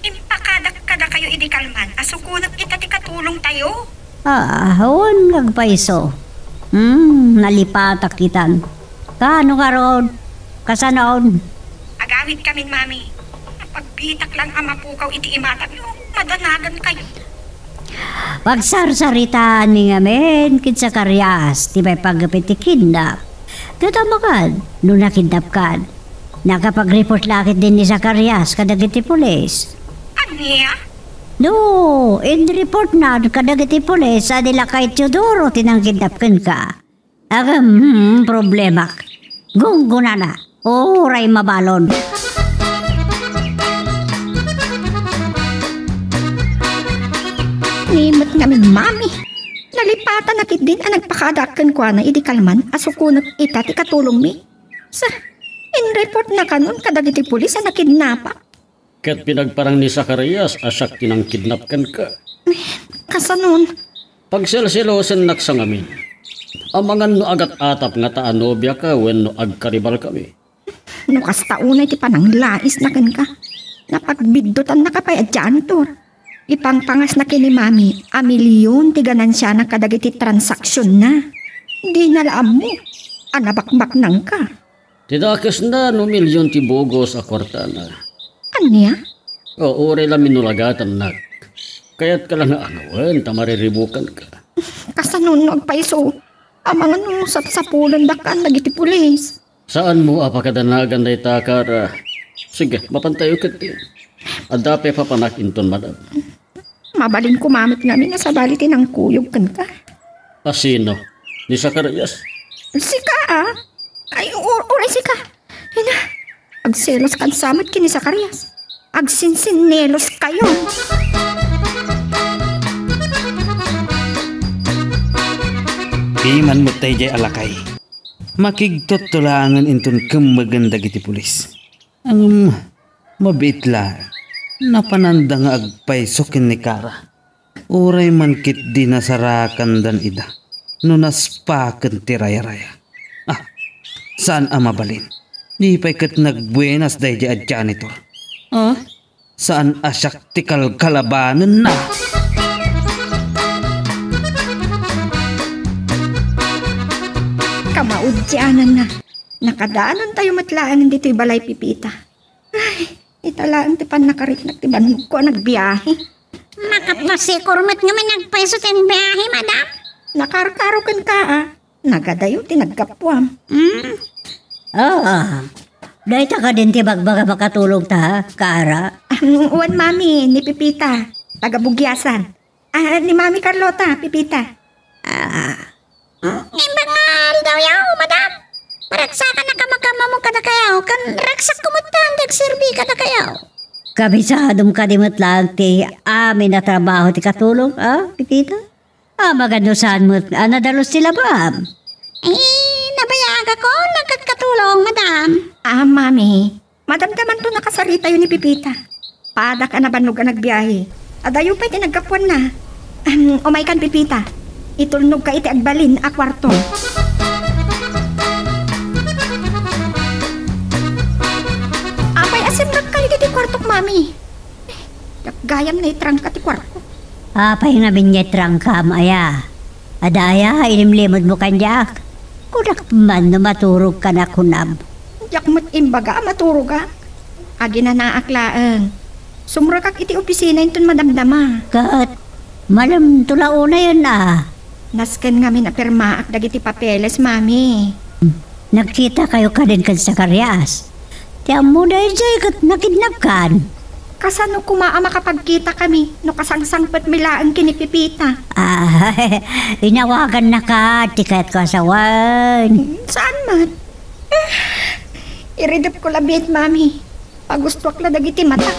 Impakadak kadakayo idi kalman a sukonek ita ti katulongtayo. Ah, wen nga agpayso. Hmm, nalipatak itan. Kaano ngarud? Kasanon? Agawidkamin, Mami. Napagbitak lang a mapukaw iti imatangyo, madanagankayo. Pagsarsaritaanmi ngamin ken Zacarias ti maipanggep iti kidnap. Ket amangan no nakidnapkan. Nakapag-report la ketdin ni Zacarias kadagiti pulis. Ania? No, inreportna kadagiti pulis a dila kay Teodoro ti nangkidnap kenka. Agam, hmm, problemak. Gunggonana. Uray mabalon. Ni met ngamin, Mami. Nalipatan a ketdin a nagpakadaak kenkuana idi kalman a sukonek ita ti katulongmi. Sa, inreportna kanon kadagiti pulis a nakidnapak. Ket pinagparang ni Zacarias a siak ti nangkidnap kenka. Kasanon? Pagselselosennak sa ngamin. Amangan no agat-atap ngata a nobiaka wenno agkaribalkami. No kasta unay ti pananglaisna kenka, napagbiddutanna ka pay a janitor. Ipangpangasna ken ni Mami a milion ti ganansiana kadagiti transaktionna. Dina la ammo a nabakbaknangka. Ti dakesna no milion ti bugos a kuartana. Ania? O, uray la minulagatannak. Kayatka la nga angawen ta mariribukanka. Kasano no agpayso? Amangan no sapsapulendakan dagiti pulis. Saanmo a pakadanagan dayta, Kara. Sige, mapantayo ketdi. Adda pay papanak inton madam. Mabalin koma met ngamin a sabali ti nangkuyog kenka. A sino? Ni Zacarias? Sika, a. Ay, u-, uray sika. Ina, agseloskan sa met ken ni Zacarias. Agsinsinneloskayo. Piman met daydiay a lakay. Makigtuttulangen inton kemmegen dagiti pulis. Ngem, mabiit la, napananda nga agpayso ken ni Kara. Uray man ketdi nasarakandan ida no naspaken ti rayaraya. Ah, saan a mabalin. Di pay ket nagbuenas daydiay a janitor. Ah, saan a siak ti kalkalabanenna. Kamaudiananna, nakadanontayo met laeng ditoy balay, Pipita. Ay, ita laeng ti pannakariklak ti bannogko a nagbiahe. Makapasikor met ngamin agpayso ti biahe, madam? Nakarkaro kenka, a. Nagadayo ti naggapuam. Hmm? Ah, dayta kadin ti bagbaga makatulongta, Kara? Wen, Mami, ni Pipita, taga Bugiasan. Ah, ni Mami Carlota, Pipita. Ah, mm, imbag nga aldawyaw, madam. Maragsakan a kamkamammo kadakayo, ken ragsakko met ti agserbi kadakayo. Kabisadom kadi met laeng ti amin a trabaho ti katulong, a, Pipita? Amangan no saan met a nadalus ti labam? Eh, nabayagakon, nagkakatulong, madam. Ah, Mami, madamdamanto nakasaritayo ni Pipita. Padak a nabannog a nagbiahe. Adayo pay ti naggapuanna. Ahem, umaykan, Pipita. Itulnogka iti agbalin a kuarto. Apay a simrekka iti kuartok, Mami? Gayam naitrangka ti kuarko. Apay ngamin nga itrangkam, aya? Adda aya ilimlimedmo kaniak? Kunak man no maturogkan a kunam. Diak met imbaga a maturogak. Aginanaak laeng. Sumrekak iti opisina inton madamdama. Ket, malemto la unayen a. Nasken ngamin a pirmaak dagiti papeles, Mami. Nagkitakayo kadin ken Zacarias? Ti ammo daydiay ket nakidnapkan. Kasano koma a makapagkitakami no kasangsangpetmi laeng ken ni Pipita? Ah, inawagannaka ti kayatko a sawen. Saan met? Iridepko la biit, Mami. Pagustoak la dagiti mata.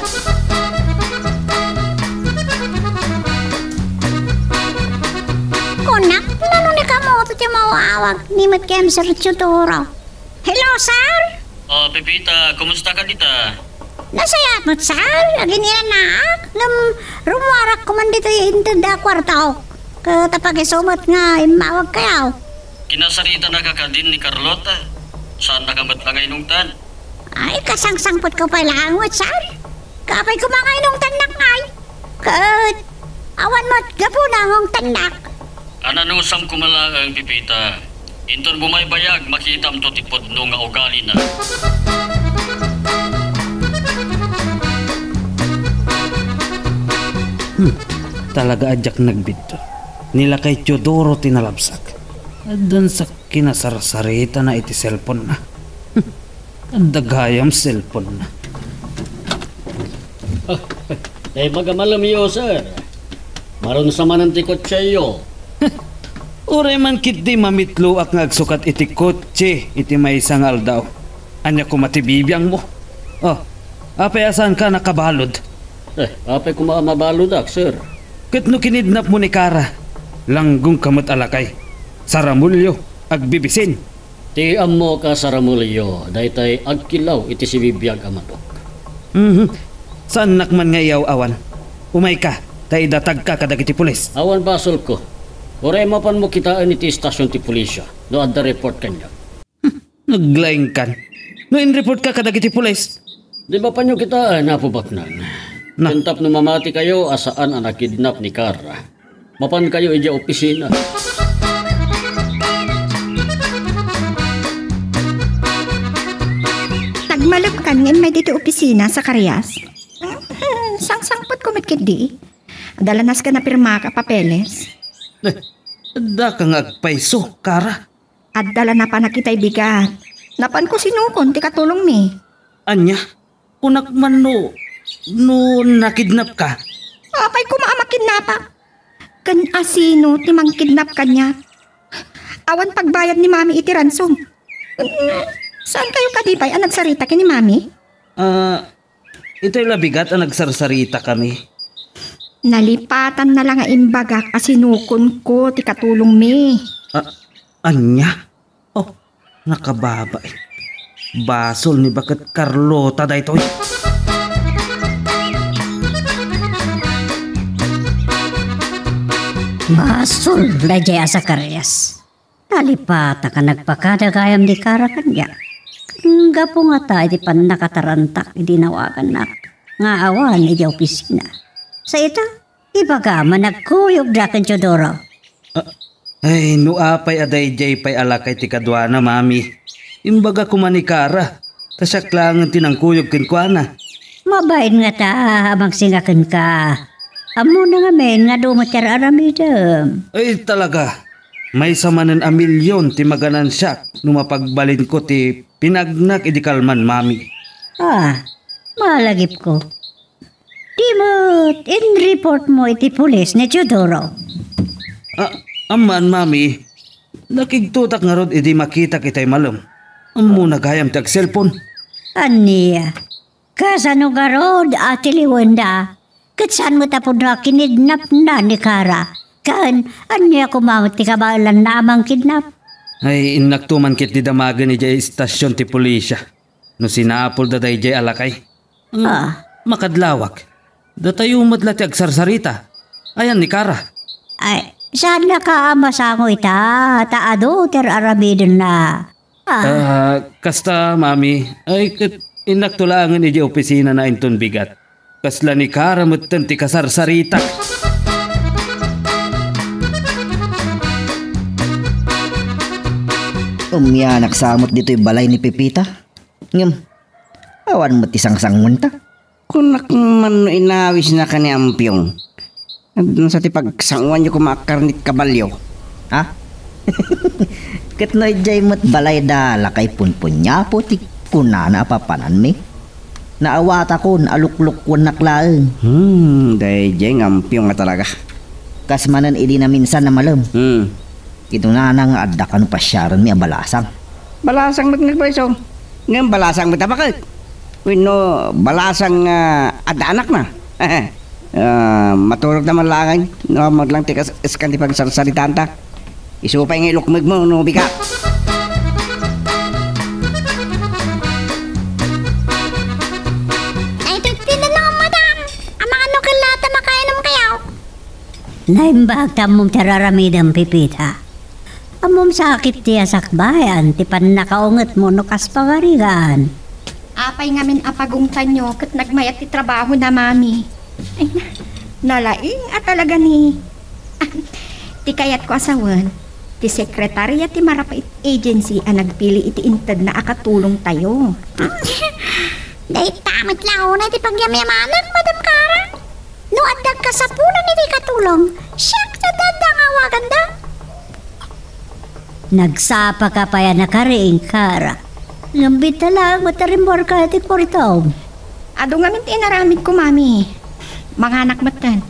Kunak, nano ni kamoto ti maawag ni met ken Sir Teodoro? Hello, sir? Oh, Pepita, kumusta ka dita? Nasayaat met, sir. Aginirannaak. Ngem rummuarak koma ditoy inted a kuartaok. Ket apag-isu met nga immawag kayo. Kinasaritanaka kadin ni Carlota? Saannaka met la nga inungtan? Ay, kasangsangpetko pay laeng met, sir. Apay koma nga inungtannak ngay? Ket awan met gapuna nga ungtannak. Ananusam koma laeng, Pepita. Inton bumaybayag, makitamto ti pudno nga ugalina. Hmm, talaga a diak nagbidto. Ni lakay Teodoro ti nalabsak. Addan sa kinasarsaritana iti cellphone-na. Adda gayam cellphone-na. Ay, magamalamyo, sir. Marunsa manen ti kotseyo. Uray man ketdi mamitloak nga agsukat iti kotse iti maysa nga aldaw. Ania koma ti bibiangmo? Oh, apay a saanka nakabalud? Eh, apay koma a mabaludak, sir? Ket no kinidnapmo ni Kara, langgongka met a lakay. Saramulyo, agbibisin. Ti ammok a saramulyo, daytay agkillaw iti sibibiag a madok. Mhm. Saannak man nga iyaw-awan. Umayka, ta idatagka kadagiti pulis. Awan basolko. Uray mapanmo kitaen iti istasion ti pulisya no adda report kaniak. Naglaingkan. No inreportka kadagiti pulis. Di mapanyo kitaen, Apo Baknang. Na. Ken tapno mamatikayo a saan a nakidnap ni Kara, mapankayo idiay opisina. Nagmalem kan nga immay ditoy opisina, Zacarias? Sangsangpetko met ketdi. Adda la nasken a pirmaka a papeles. Eh, addaka nga agpayso, Kara? Adda la napanak itay bigat. Napanko sinukon ti katulongmi. Ania? Kunak man no, no nakidnapka? Apay koma a makidnapak? Ken asino ti mangkidnap kaniak? Awan pagbayad ni Mami iti ransom. Mm, saankayo kadi pay a nagsarita ken ni Mami? Ah, itoy la bigat a nagsarsaritakami. Nalipatanna la nga imbagak a sinukonko ti katulongmi. Ah, ania? Oh, nakababain. Basol ni baket Carlota daytoy. Basol daydiay a Zacarias. Nalipatak a nagpakada gayam ni Kara kaniak. Gapu ngata iti pannakatarantak idi nawagannak nga awan idiay opisina. Sa ita, ibagam a nagkuyogda ken Teodoro. Ah, ay, no apay a daydiay pay a lakay ti kaduana, Mami. Imbaga koma ni Kara, ta siak laengen ti nangkuyog kenkuana. Mabain ngata a mangsingak kenka. Ammona ngamin nga adu met ti ar-aramidem. Ay, talaga. Maysa manen a milion ti maganansiak no mapagbalinko ti pinagnak idi kalman, Mami. Ah, malagipko. Di met inreportmo iti pulis ni Teodoro? Ah, ammaan, Mami. Nakigtotak ngarud idi makitak itay malem. Ammona gayam ti agselpon. Ania? Kasano ngarud a tiliwenda? Ket saan met a pudno a kinidnapna ni Kara? Ken ania koma met ti kabaelanna a mangkidnap? Ay, innakto man ketdi damagen idiay istasion ti pulisya no sinapulda daydiay a lakay. Mm, ah, makadlawak. Datayo met la ti agsarsarita. Ayan ni Kara? Ay, saannaka a masango ita, ta adu ti ar-aramidenna. Ah. Ah, kasta, Mami. Ay, ket innakto laengen idiay opisinana inton bigat. Kasla ni Kara metten ti kasarsaritak. Umianak sa met ditoy balay ni Pepita. Ngem, awan met ti sangsanguenta. Kunak man no inawisnaka ni Ampiong. Addan sa ti pagsanguanyo koma a karnit kabalio. Ha? Ket no idiay met balay da lakay punpunyapo ti kunana a papananmi. Naawatakon a luklukkuennak laeng. Hmm, daydiay nga Ampiong a talaga. Kas manen idi naminsan a malem. Hmm. Kinunana nga adda kano pasiarenmi a balasang. Balasang met nga agpayso. Ngem balasang met a baket. Wenno balasang, ah, adda anakna. Ah, maturog ta man laeng no ammok lang ti kas-, kaskan ti pagsarsaritaanta. Isu pay nga ilukmegmo no bika. Ay, ti, ti, na lang, madam. Amangan no kella ta makainom kayo. Naimbag ta ammom ti ar-aramidem, Pipita. Ammom sakit ti asakbayan ti pannakaungetmo no kas pagarigan. Apay ngamin a pagungtanyo ket nagmayat ti trabahona, Mami? Ay, na, nalaing a talaga ni, ti kayatko a sawen, ti sekretarya ti marapait agency a nagpili iti intedna a katulongtayo. Dayta met la unay ti pagyamyamanak, Madam Kara. No adda kasapulan iti katulong, siak ti adda nga awaganda. Nagsapaka pay a nakariing, Kara. Ngem bitta laeng met a rimmuarka iti kuartom. Adu ngamin ti inaramidko, Mami. Manganak metten.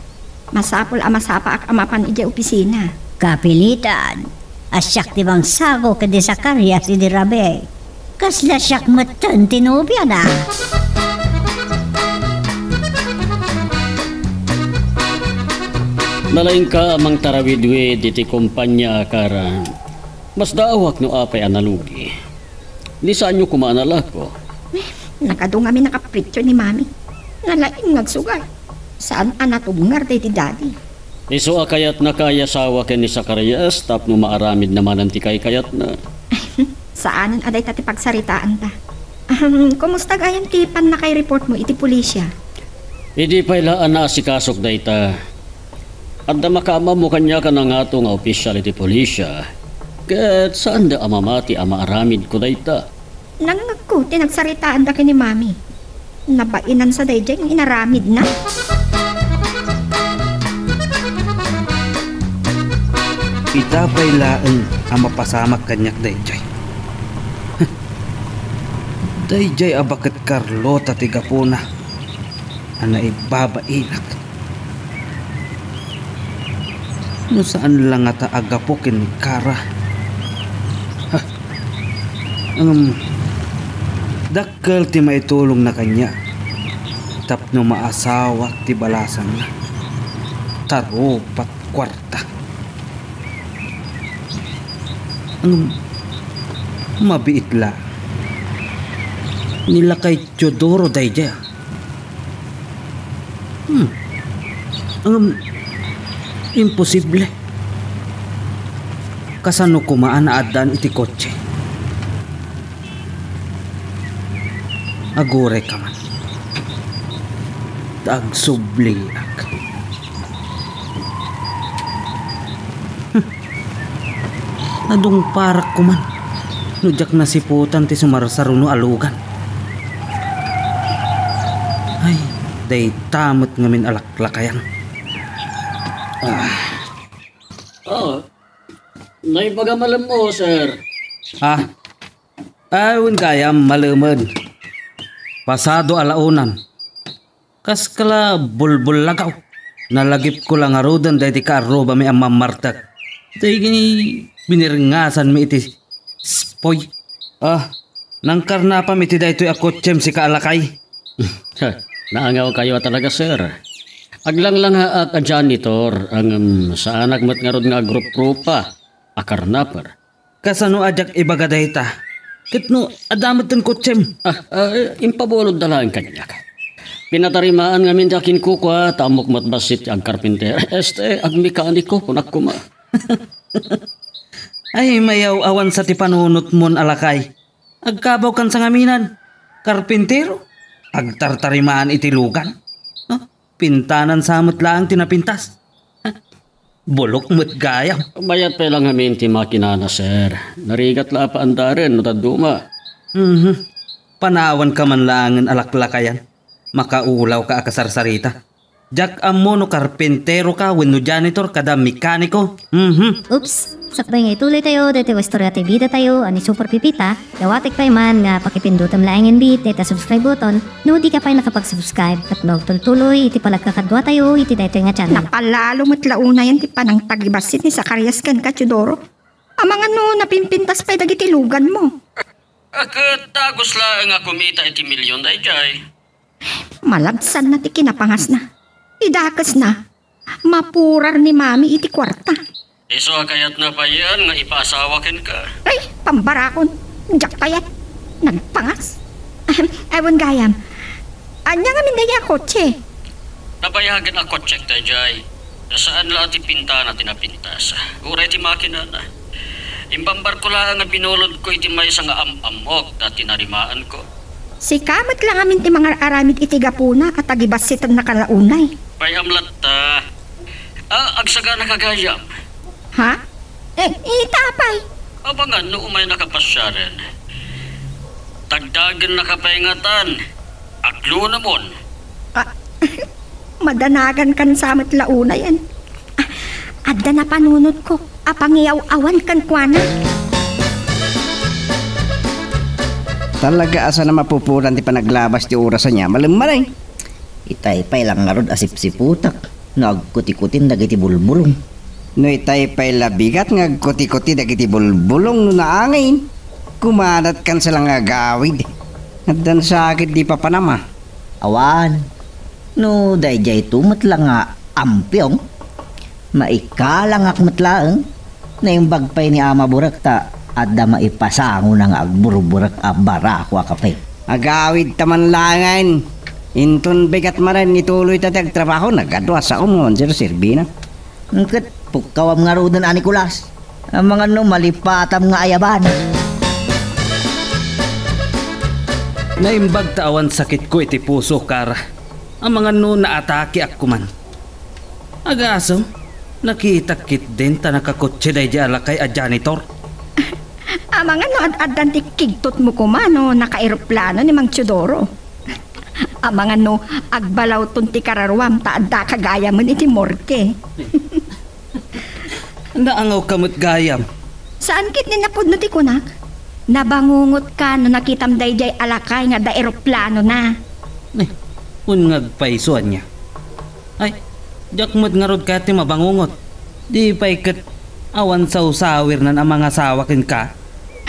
Masapul a masapaak a mapan idiay opisina. Kapilitan. A siak ti mangsago ken ni Zacarias idi rabii. Kasla siak metten ti nobiana. Nalaingka a mangtarawidwid iti kompania, Kara. Masdaawak no apay a nalugi. Ni saanyo koma a nalako? Nagadu ngamin a kapritio ni Mami. Nalaing nga agsugal. Saan a natubngar daydi Daddy. Isu a kayatnaka a yasawa ken ni Zacarias tapno maaramidna manen ti kaykayatna. Saanen a dayta ti pagsaritaanta. Ahem, kumusta gayam ti pannakaireportmo iti pulisya? Idi pay la a naasikasok dayta, adda makaammo kaniak a nangato nga opisyal iti pulisya, ket saanda a mamati a maaramidko dayta. Nangngegko ti nagsaritaanda ken ni Mami. Nabainansa daydiay nga inaramidna. Ita pay laeng a mapasamak kaniak daydiay. Daydiay a baket Carlota ti gapuna a naibbabainak. No saan la ngata a gapu ken Kara. Ha. Ngem, dakkel ti maitulongna kaniak tapno maasawak ti balasangna. Ta rupat kuarta. Ngem, mabiit la. Ni lakay Teodoro daydiay. Hmm. Ngem, imposible. Kasano koma a naaddaan iti kotse? Agurayka man. Ta agsubliak. Hmm. Nadungparak koman no diak nasiputan ti sumarsaruno a lugan. Ay, dayta met ngamin a laklakayan. Ah. Oh, naibaga malemmo, sir. Ah, ah, wen gayam, malemed. Pasado a la unan. Kas kala bulbullagaw, nalagipko la ngaruden daydi kaarrubami a mammartek. Daydi binirngasanmi iti spoy. Ah, nangkarnapam iti daytoy a kotsem sika a lakay. Naangawkayo a talaga, sir. Aglanglangaak a janitor, ngem saanak met ngarud nga agruprupa a karnaper. Kasano a diak ibaga dayta? Ket no adda met ti kotsem? Ah, ah, impabulodda laeng kaniak. Pinatarimaan ngamin ti akinkukua, ta ammok met bassit ti agkarpinter. Este, agmekaniko, kunak koma. Ay, mayaw-awan sa ti panunotmon a lakay. Agkabawkan sa ngaminan. Karpintero? Agtartarimaan iti lugan? No? Pintanan sa met laeng ti napintas. Bulok met gayam. Mayat pay la ngamin ti makinana, sir. Narigat la a paandaren no dadduma. Mhm. Panawanka man laengen a laklakayan. Makaulawka a kasarsarita. Diak ammo no karpinteroka wenno janitor kada mekaniko. Mhm. Oops! Sakbay nga ituloytayo daytoy a istorya ti bidatayo a ni Super Pipita, dawatek pay man nga pakipindutem laengen bi dayta subscribe button no dika pay nakapag-subscribe ket maagtultuloy iti panagkakaduatayo iti daytoy nga channel. Napalalo met la unayen ti panangtagibassit ni Zacarias ken Cachudoro. Amangan no napimpintas pay dagiti luganmo. A, ket dagus laeng a kumita iti milyon daydiay. Malabsanna ti kinapangasna. Idakesna, mapurar ni Mami iti kuarta. Isu a kayatna payen nga ipaasawa kenka. Ay, pambarakon. Diak kayat. Nagpangas. Ahem, awan gayam. Ania ngamin daydiay a kotse? Nabayagen a kotsek daydiay. Saan la ti pintana ti napintas. Uray ti makinana. Imbambarko laeng nga binulodko iti maysa nga am-ammok ta tinarimaanko. Sika met la ngamin ti mangar-aramid iti gapuna a tagibassitennaka la unay. Pay-am latta. A, agsaganaka gayam. Ha? Eh, ita pay. Amangan no umaynaka pasiaren. Dagdagennaka pay ngatan. Aglunamon. Ah, madanagankan sa met la unayen. Ah, adda napanunotko a pangiyaw-awan kenkuana. Talaga a saan a mapupuran ti panaglabas ti oras ania, malem manen. Itay pay la ngarud a sipsiputak no agkutikutin dagiti bulbulong. No itay pay la bigat nga agkutikuti dagiti bulbulong no naangin, kumanatkan sa la nga agawid. Addan sakit di papanama. Awan. No daydiay to met la nga ampiong, maikalangak met laeng. Naimbag pay ni Ama Burek ta adda maipasangona nga agburburek a barako a kape. Agawid ta man laengen. Inton bigat manen ituloy ta ti agtrabaho, nagadu a saom nga manserserbina. Ket pukkawam ngaruden a Nicolas. Amangan no malipatam nga ayaban. Naimbag ta awan sakitko iti puso, Kara. Amangan no naatakeak koman. Agasem, nakitak ketdin ta nakakotse daydiay a lakay a janitor. Amangan no ad-addan ti kigtotmo koma no nakaeroplano ni Mang Teodoro. Amangan no agbalawton ti kararuam ta addaka gayamen iti morgue. Naangawka met gayam. Saan ketdi napudno ti kunak? Nabangungotka no nakitam daydiay a lakay nga adda eroplanona. Eh, wen nga agpayso ania? Ay, diak met ngarud kayat ti mabangungot. Di pay ket awan sawsawirnan a mangasawa kenka?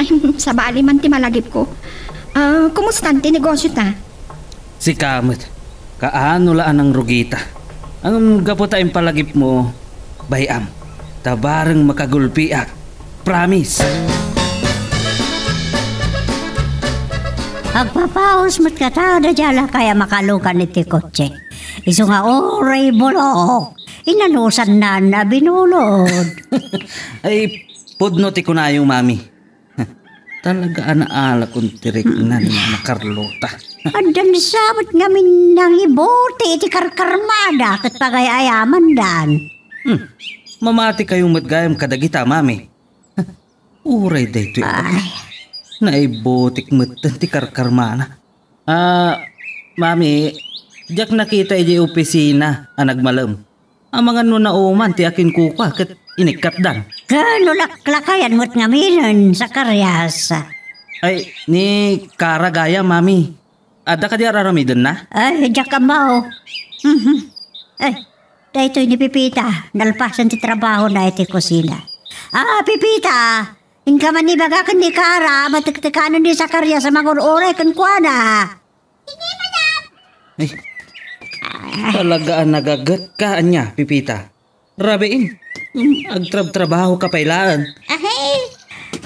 Ay, sabali man ti malagipko. Ah, kumustan ti negosiota? Sika met, kaano la a nangrugita? Ngem gapu ta impalagipmo, bay-am, ta bareng makagulpiak. Promise! Agpapaus met kata daydiay a lakay a makalukan iti kotse. Isu nga uray bulok, inanusannan a binulod. Ay, pudno ti kunayo, Mami. Talaga a naalakon ti rikna ni Mama Carlota. Addan sa met ngamin nangibuti iti karkarmada ket pagay-ayamandan. Hmm. Mamatikayo met gayam kadagita, Mami. Uray daytoy a baga. Ay. Naibutik metten ti karkarmana. Ah, Mami, diak nakita idiay opisina a nagmalem. Amangan no nauman ti akinkukua ket inikkatdan. Ken no laklakayan met ngaminen, Zacarias. Ay, ni Kara gayam, Mami. Adda kadi ar-aramidenna? Ay, diak ammo. Mhm. Ay, daytoy ni Pepita, nalpasen ti trabahona iti kusina. Ah, Pepita, inka man ibaga ken ni Kara, matektekanen ni Zacarias a mangur-uray kenkuana. Ay, talaga a nagagetka ania, Pepita? Rabiin, mm, agtrabtrabahoka pay laeng. Ahay,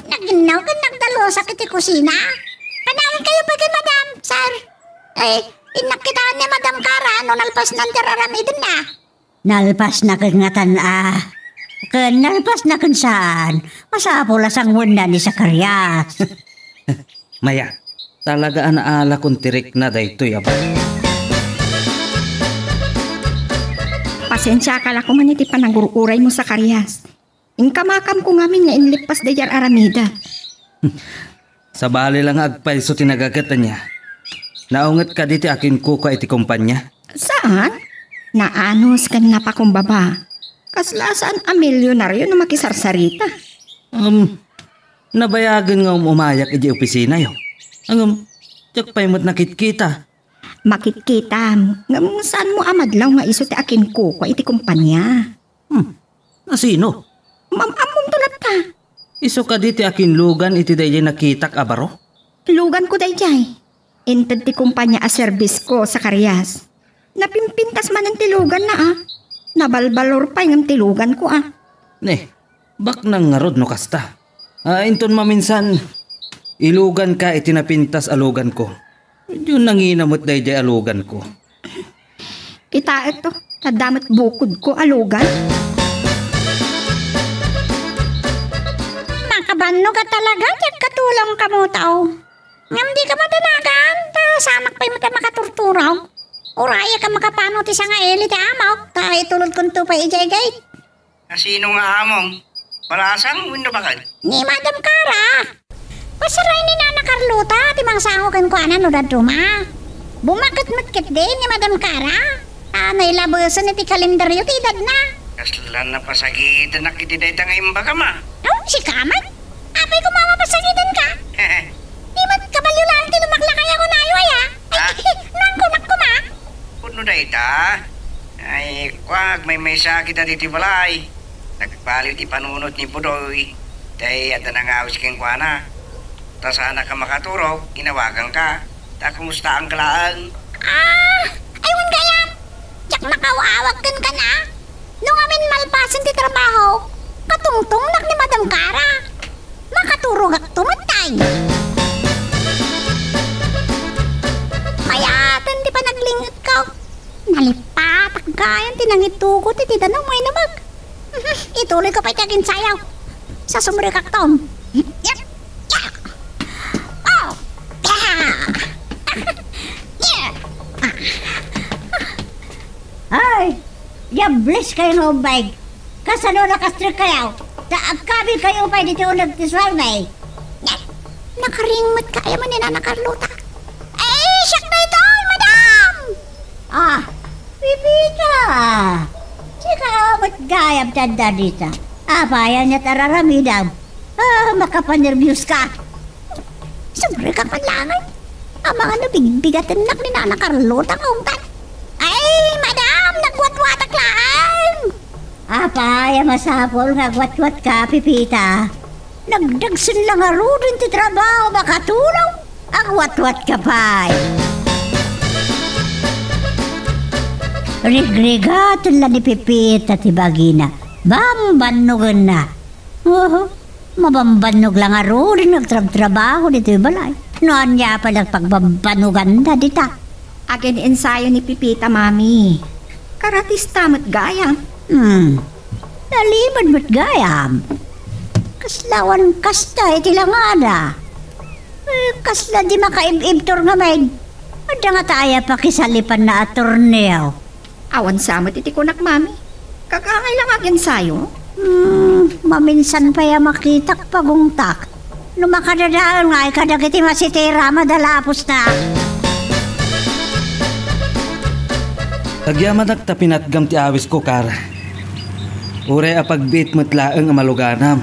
naginnaw ken nagdalusak iti kusina. Panawankayo pay ken Madam, sir. Ay, innak kitaen ni Madam Kara no nalpasnan ti ar-aramidenna. Nalpasna ket ngatan a. Ken nalpasna ken saan, masapul a sanguenna ni Zacarias. Maya, talaga a naalakon ti rikna daytoy a ba-. Pasensiaka la koman iti panagur-uraymo, Zacarias. Inkamakamko ngamin nga inlippas daydiay ar-aramidek. Sabali la nga agpayso ti nagaget ania. Naunget kadi ti akinkukua iti kompania? Saan? Naanus ken napakumbaba. Kasla saan a milionario no makisarsarita. Um, nabayagen nga um-umayak idiay opisinayo. Ngem, diak pay met nakitkita. Makitkitam, ngem saanmo a madlaw nga isu ti akinkukua iti kompania? Hmm, nasino? Maam-ammomto latta. Isu kadi ti akinlugan iti daydiay nakitak a baro? Luganko daydiay. Inted ti kumpanya a serbisko, Zacarias. Napimpintas manen ti luganna, a. Nabalbalor pay ngem ti luganko, a. Ne, baknang ngarud no kasta. A, inton maminsan, iluganka iti napintas a luganko. Diyon nangina met daydiay a luganko. Kitaek to, adda met bukodko a lugan. Makabannog a talaga ti agkatulongkamo, tao. Ngem dika madanagan, ta samak pay met a makaturturaw. Urayek a makapano ti sangaili ti amok, ta itulodkonto pay idiay gate. A, sino nga amom? Balasang wenno baked? Ni Madam Cara. Pasaray ni Nana Carlota ti mangsango kenkuana no dadduma. Bumaketmet ketdi ni Madam Cara. A, nailabesen iti kalendario ti edadna. Kasla napasagidanak iti dayta nga imbagam, a. Aw, sika met? Apay koma mapasagidanka? Di met kabalio laeng ti lumaklakay a kunayo aya? Ay, ah? Nangkunak koma? Pudno dayta. Ay, kua, agmaymaysa kita ditoy balay. Nagbaliw ti panunot ni Budoy. Tay, adda nangawis kenkuana. Ta saanak a makaturog, inawaganka. Ta kumustaanka laeng? Ah, ay, wen gayam. Diak makaawawag kenka na. No ngamin malpasen ti trabaho, katungtongnak ni Madam Cara. Makaturogakto met tay. Mayaten ti panaglingetko. Nalipatak gayam ti nangitugot iti danum nga inumeg. Ituloyko pay ti aginsayo. Sasumrekakto. Yep. Yeah. Oh. Yeah. Yeah. Ay, diables kayo nga ubbay. Kasano nakastrek kayo? Ta agkabil kayo pay ditoy uneg ti sueldo. Nya, nakaringmet kayo man ni Nana Carlota. Ay, siak daytoy, madam! Ah, Pepita! Sika met gayam ti adda dita. Apay ania ti ar-aramidem? Ah, makapanerbios ka. Sumrekak man laeng. Amangan no bigbigatennak ni Nana Carlota nga ungtan. Ay, madam, nagwatwatak laeng. Apay a masapul nga agwatwat ka, Pepita? Nagdagsen la ngaruden ti trabaho makatulong. Agwatwat ka pay. Rigrigaten la ni Pepita ti bagina. Bambannogenna. Oho, mabambannog la ngaruden nga agtrabtrabaho ditoy balay. No ania pay la pagbambanoganda dita? Agen-ensayo ni Pepita, Mami. Karatista met gayam. Hmm. Nalimed met gayam. Kasla awan kasta iti langada. Eh, kasla di makaib-ibtur nga maid. Adda ngata aya pakisalipanna a torneo? Awan sa met iti kunak, Mami. Kakaangay la nga agensayo. Hmm, maminsan pay a makitak pagungtak. No makadadael ngay kadagiti masitira, madalapos na. Agyamanak ta pinatgam ti awisko, Kara. Uray a pagbiit met laeng a maluganam.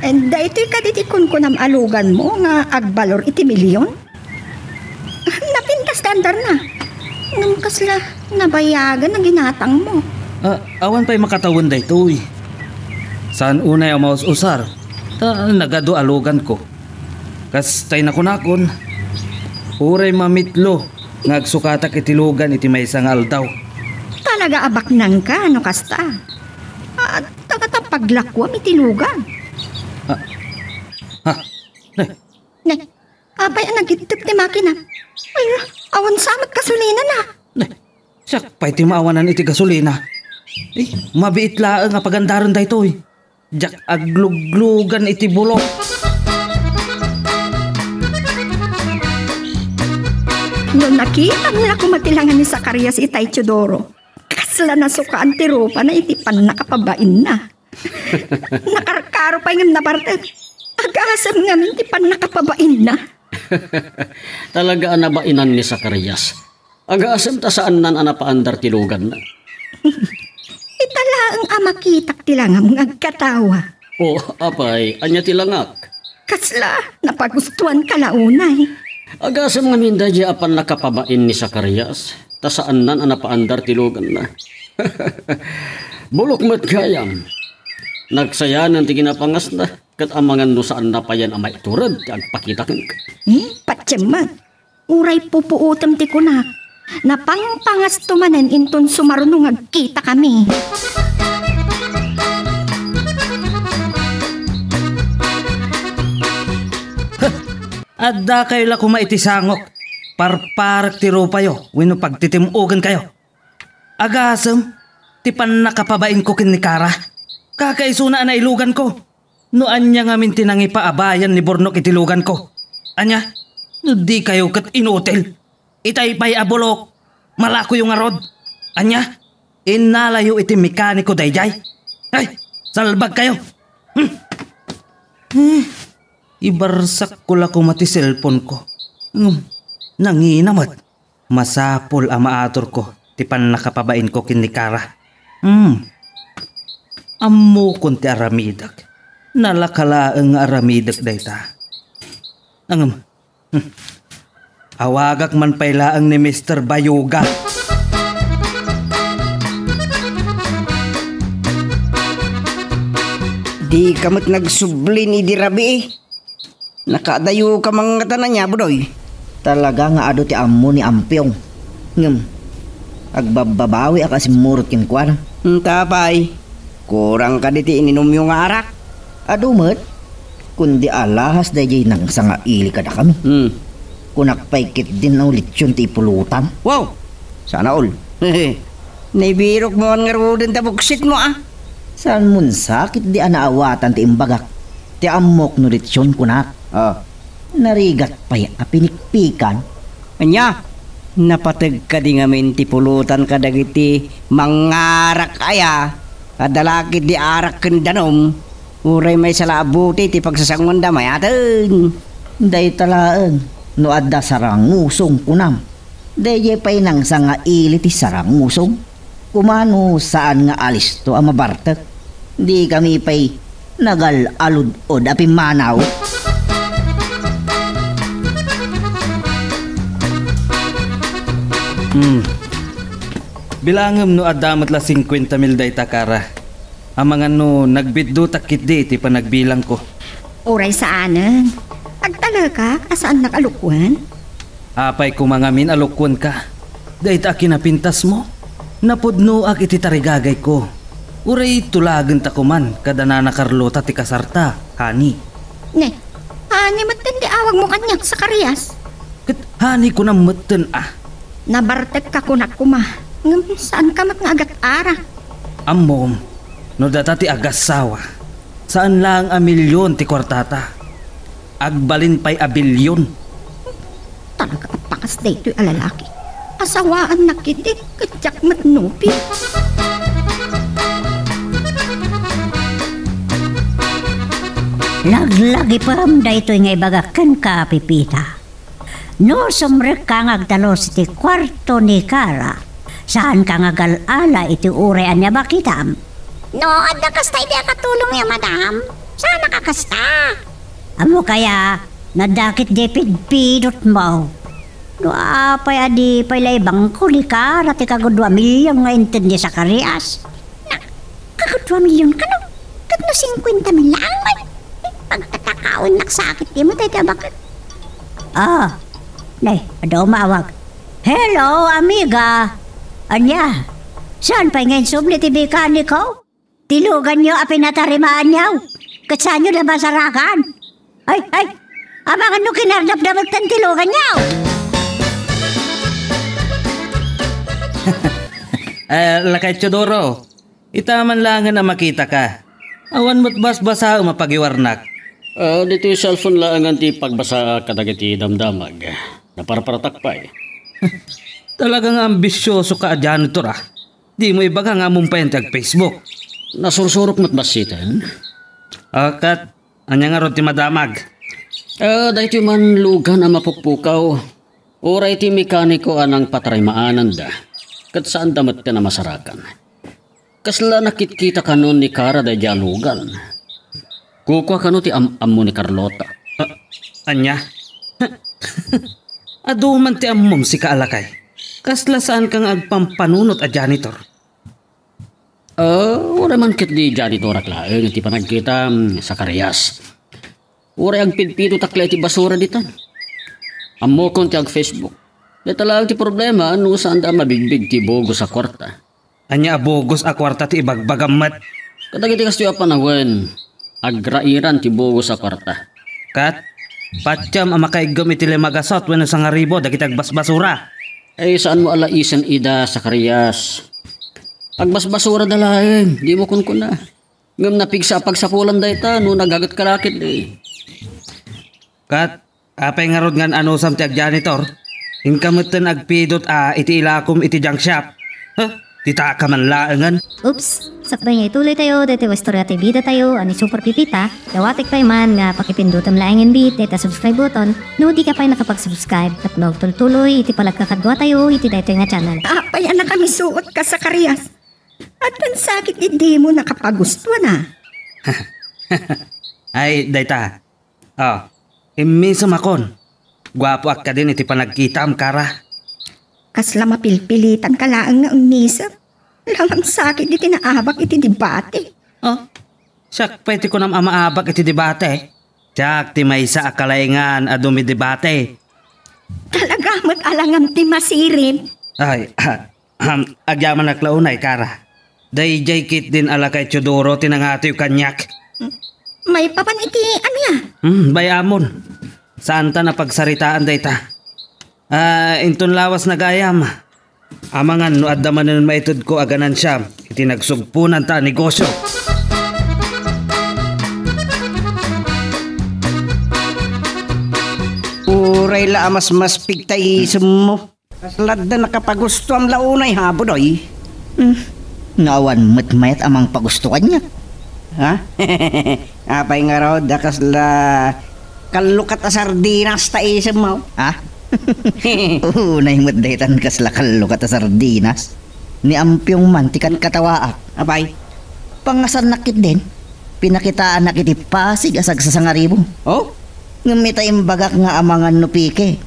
Eh, daytoy kadi ti kunkunam a luganmo nga agbalor iti milion? Napintas ti andarna. Ngem kasla nabayagan a ginatangmo. Ah, awan pay makatawen daytoy. Saan unay a maus-usar, ta nagadu a luganko. Kas tay nakunakon, uray mamitlo nga agsukatak iti lugan iti maysa nga aldaw. Talaga a baknangka no kasta. Ah, ta, ta paglakuam iti lugan. Ah, ha? Ne, Ne, apay a nagittek ti makina? Ay, awan sa met gasolinana. Ne, siak pay ti maawanan iti gasolina. Eh, mabiit laeng a pagandaren daytoy. Diak agluglugan iti bulok. No nakitam la koma ti langa ni Zacarias itay Teodoro, kasla nasukaan ti rupana iti pannakapabainna. Nakarkaro pay ngem nabartek. Agasem ngamin ti pannakapabainna. Talaga a nabainan ni Zacarias. Agasem ta saannan a napaandar ti luganna. Ita laeng a makitak ti langam nga agkatawa. O, apay, ania ti langak? Kasla, napagustuanka la unay. Agasem ngamin daydiay a pannakapabain ni Zacarias, ta saannan a napaandar ti luganna. Bulok met gayam. Nagsayanan ti kinapangasna. Ket amangan no saanna payen a maitured ti agpakita kenka. Hmm, patiem met. Uray pupuotem ti kunak. Napangpangasto manen inton sumaruno nga agkitakami. Addakayo la koma iti sangok. Parparek ti rupayo wenno pagtitim-ogenkayo. Agasem ti pannakapabainko ken ni Kara. Kakaisuna a nailuganko. No ania ngamin ti nangipaabayan ni Burnok iti luganko. Ania? No dikayo ket inutil. Itay pay a bulok. Malakoyo ngarud. Ania? Innalayo iti mekaniko daydiay. Ay, salbagkayo. Hmm. Hmm. Ibarsakko la koma ti cellphone ko. Ngem, nangina met. Masapul a maaturko ti pannakapabainko ken ni Kara. Hmm. Ammokon ti aramidek. Nalaka laeng nga aramidek dayta. Ngem, hmm. Awagak man pay laeng ni Mister Bayuga. Dika met nagsublin idi rabii. Nakaadayoka mangngatan ania, Budoy? Talaga nga adu ti ammo ni Ampiong. Ngem, agbabbabawi a kasimmurot kenkuana. Enta pay, kurang kadi ti ininumyo nga arak? Adu met, kundi alahas daydiay nangsangaili kadakami. Hmm. Kunak pay ketdin no litson ti ipulutan. Wow! Sana all. Naibirok mo man ngaruden ta buksit mo, ah. Saan mon sakit di a naawatan ti imbagak? Ti ammok no litson kunak. Ah. Narigat pay a pinikpikan. Ania? Napateg kadi ngamin ti pulutan kadagiti mangarak aya? Adda la ketdi arak ken danum. Uray maysa la a bote ti pagsasanguanda mayaten. Dayta laeng no adda sarangusong kunam. Daydiay pay nangsangaili ti sarangusong. Kumano saan nga alisto a mabartek? Dikami pay nagal-alud-od a pimmanaw. Hmm. Bilangem no adda met la singkuenta mil dayta, Kara. Amangan no nagbiddutak ketdi iti panagbilangko. Uray saanen. Agtalekak a saannak a lukuen. Apay koma ngamin a lukuenka? Dayta a kinapintasmo, napudnoak iti tarigagayko. Uray tulagenta koman kada Nana Carlota ti kasarta, honey. Ne, honey metten ti awagmo kaniak, Zacarias. Ket honey kunam metten a. Nabartekka kunak koma, ngem saanka met nga agat-arak. Ammom, no data ti agassawa, saan laeng a milyon ti kuartata. Agbalin pay a bilyon. Talaga a pakas daytoy a lalaki. Asawaannak ketdi, ket diak met nobio. Laglagipem daytoy nga ibagak kenka, Pepita. No sumrekka nga agtalus iti kuarto ni Kara, saanka nga agal-ala iti uray ania makitam. No adda kasta idi a katulongyo, madam, saannak a kasta. Ammo kaya, nadakit di pidpidotmo. No apay a di pay la ibangko ni Kara ti kagudua milyon nga inted ni Zacarias. Na, kagudua milyon kano? Ket no singkuenta mil laeng man, pagtatakawennak sakit dimo dayta a bakak. Ah, nay, adda umawag. Hello, amiga. Ania? Saan pay nga insubli ti mekaniko? Ti luganyo a pinatarimaanyo? Ket saanyo la masarakan? Ay, ay! Amangan no kinardapdaptan ti luganyo! Eh, Lakay Teodoro, ita man laengen a makitaka. Awan met basbasaem a pagiwarnak. Ah, ditoy cellphone laengen ti pagbasaak kadagiti damdamag. Naparparatak pay. Talaga nga ambisyoso ka a janitor, ah. Di mo ibaga nga ammom payen ti ag-Facebook. Nasursurok met bassiten. Ah, ket, ania ngarud ti madamag? Ah, daytoy man lugan a mapukpukaw. Uray ti mekaniko a nangpatarimaananda, ket saanda met ti namasarakan. Kasla nakitkita kano ni Kara daydiay a lugan? Kukua kano ti am-ammo ni Carlota? Ah, ania? Adu man ti ammom sika a lakay. Kasla saanka nga agpampanunot a janitor? Ah, Awan man ketdi janitorak laeng ti panagkitam, Zacarias. Uray agpidpidotak la iti basura ditan. Ammokon ti ag-Facebook. Dayta laeng ti problema no saanda a mabigbig ti bugos a kuarta. Ania a bugos a kuarta ti ibagbagam met? Kadagiti kastoy a panawen, agrairan ti bugos a kuarta. Ket, patiem a makaiggem iti lima gasut wenno sangaribu dagiti agbasbasura. Ay, saanmo a laisen ida, Zacarias. Agbasbasurada laeng, dimo kunkuna. Ngem napigsa a pagsapulan dayta no nagagetka la ketdi. Ket, apay ngarud nga anusam ti agjanitor? Inka metten agpidot a iti ilakom iti junk shop. Huh? Ditaka man laengen. Oops! Sakbay nga ituloytayo daytoy nga istorya ti bidatayo a ni Super Pipita, dawatek pay man nga pakipindutem laengen bi dayta subscribe button no dika pay nakapag-subscribe tapno agtultuloy iti panagkakaduatayo iti daytoy nga channel. Apay a nakamisuotka, Zacarias? Addan sakit idi dimo nakapagustuan a? Ay, dayta. Oh, immisemakon. Guapoak kadin iti panagkitam, Kara. Kasla mapilpilitanka laeng nga immisem. Langamsakit iti naabak iti debate. Oh, siak pay ti kunam a maabak iti debate. Siak ti maysa a kalaingan a dumidebate. Talaga met a langam ti masirib. Ay, agyamanak la unay, Kara. Daydiay ketdin a lakay Teodoro ti nangatoy kaniak. Maipapan iti ania? Hmm, bay-amon. Saanta a pagsaritaan dayta. Ah, inton lawas nagayam. Amangan no adda manen maitedko a ganansiam iti nagsugponanta a negosio. Uray la a masmaspig ta isemmo. Kasla adda nakapagustuam la unay, ha, Budoy? Hmm. No awan met mayat a mangpagusto kaniak. Ha? Apay ngarud a kasla kallukat a sardinas ta isemmo? Ha? Unay met daytan kasla kallukat a sardinas. Ni Ampiong man ti katkatawaak. Apay? Pangngasannak ketdin. Pinakitaanak iti Pasig a sagsasangaribu. Oh? Ngem ita imbagak nga amangan no peke.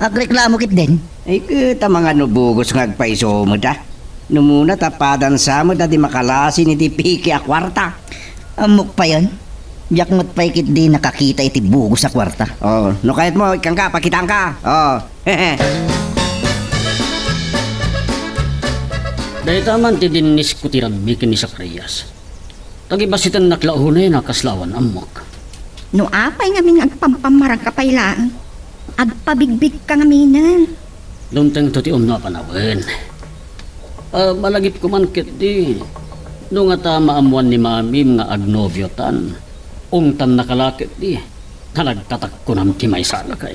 Agreklamo ketdin. Ay, ket amangan no bugos nga agpaiso met a. No muna ta padansa met a di makalasin iti peke a kuarta. Ammok payen. Diak met pay ketdi nakakita iti bugos a kuarta. Oh, no kayatmo, ikkanka, pakitaanka. Oh. Dayta man ti dinnisko ti rammi ken ni Zacarias. Tagibasitennak la unay a kasla awan ammok. No apay ngamin nga agpampammarangka pay laeng, agpabigbigka ngaminen. Dumtengto ti umno a panawen. Ah, malagipko man ketdi. No ngata maammuan ni Mamim nga agnobiotan, ungtannaka la ketdi. Ta nagtatakkonam ti maysa a lakay.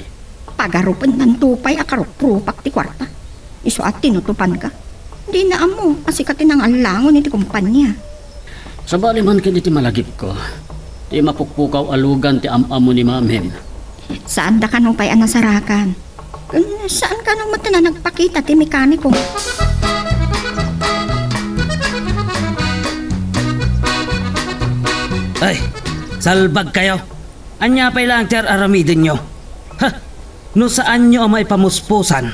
Pagarupennanto pay a karuprupak ti kuarta. Isu a tinutupanka. Dina ammo a sika ti nangallangon iti kompania. Sabali man ken iti malagipko, ti mapukpukaw a lugan ti am-ammo ni Mamim. Saanda kano pay a nasarakan. Ken saan kano met a nagpakita ti mekaniko? Ay, salbag kayo! Ania pay laeng ti ar-aramidenyo? Ha! No saanyo a maipamuspusan,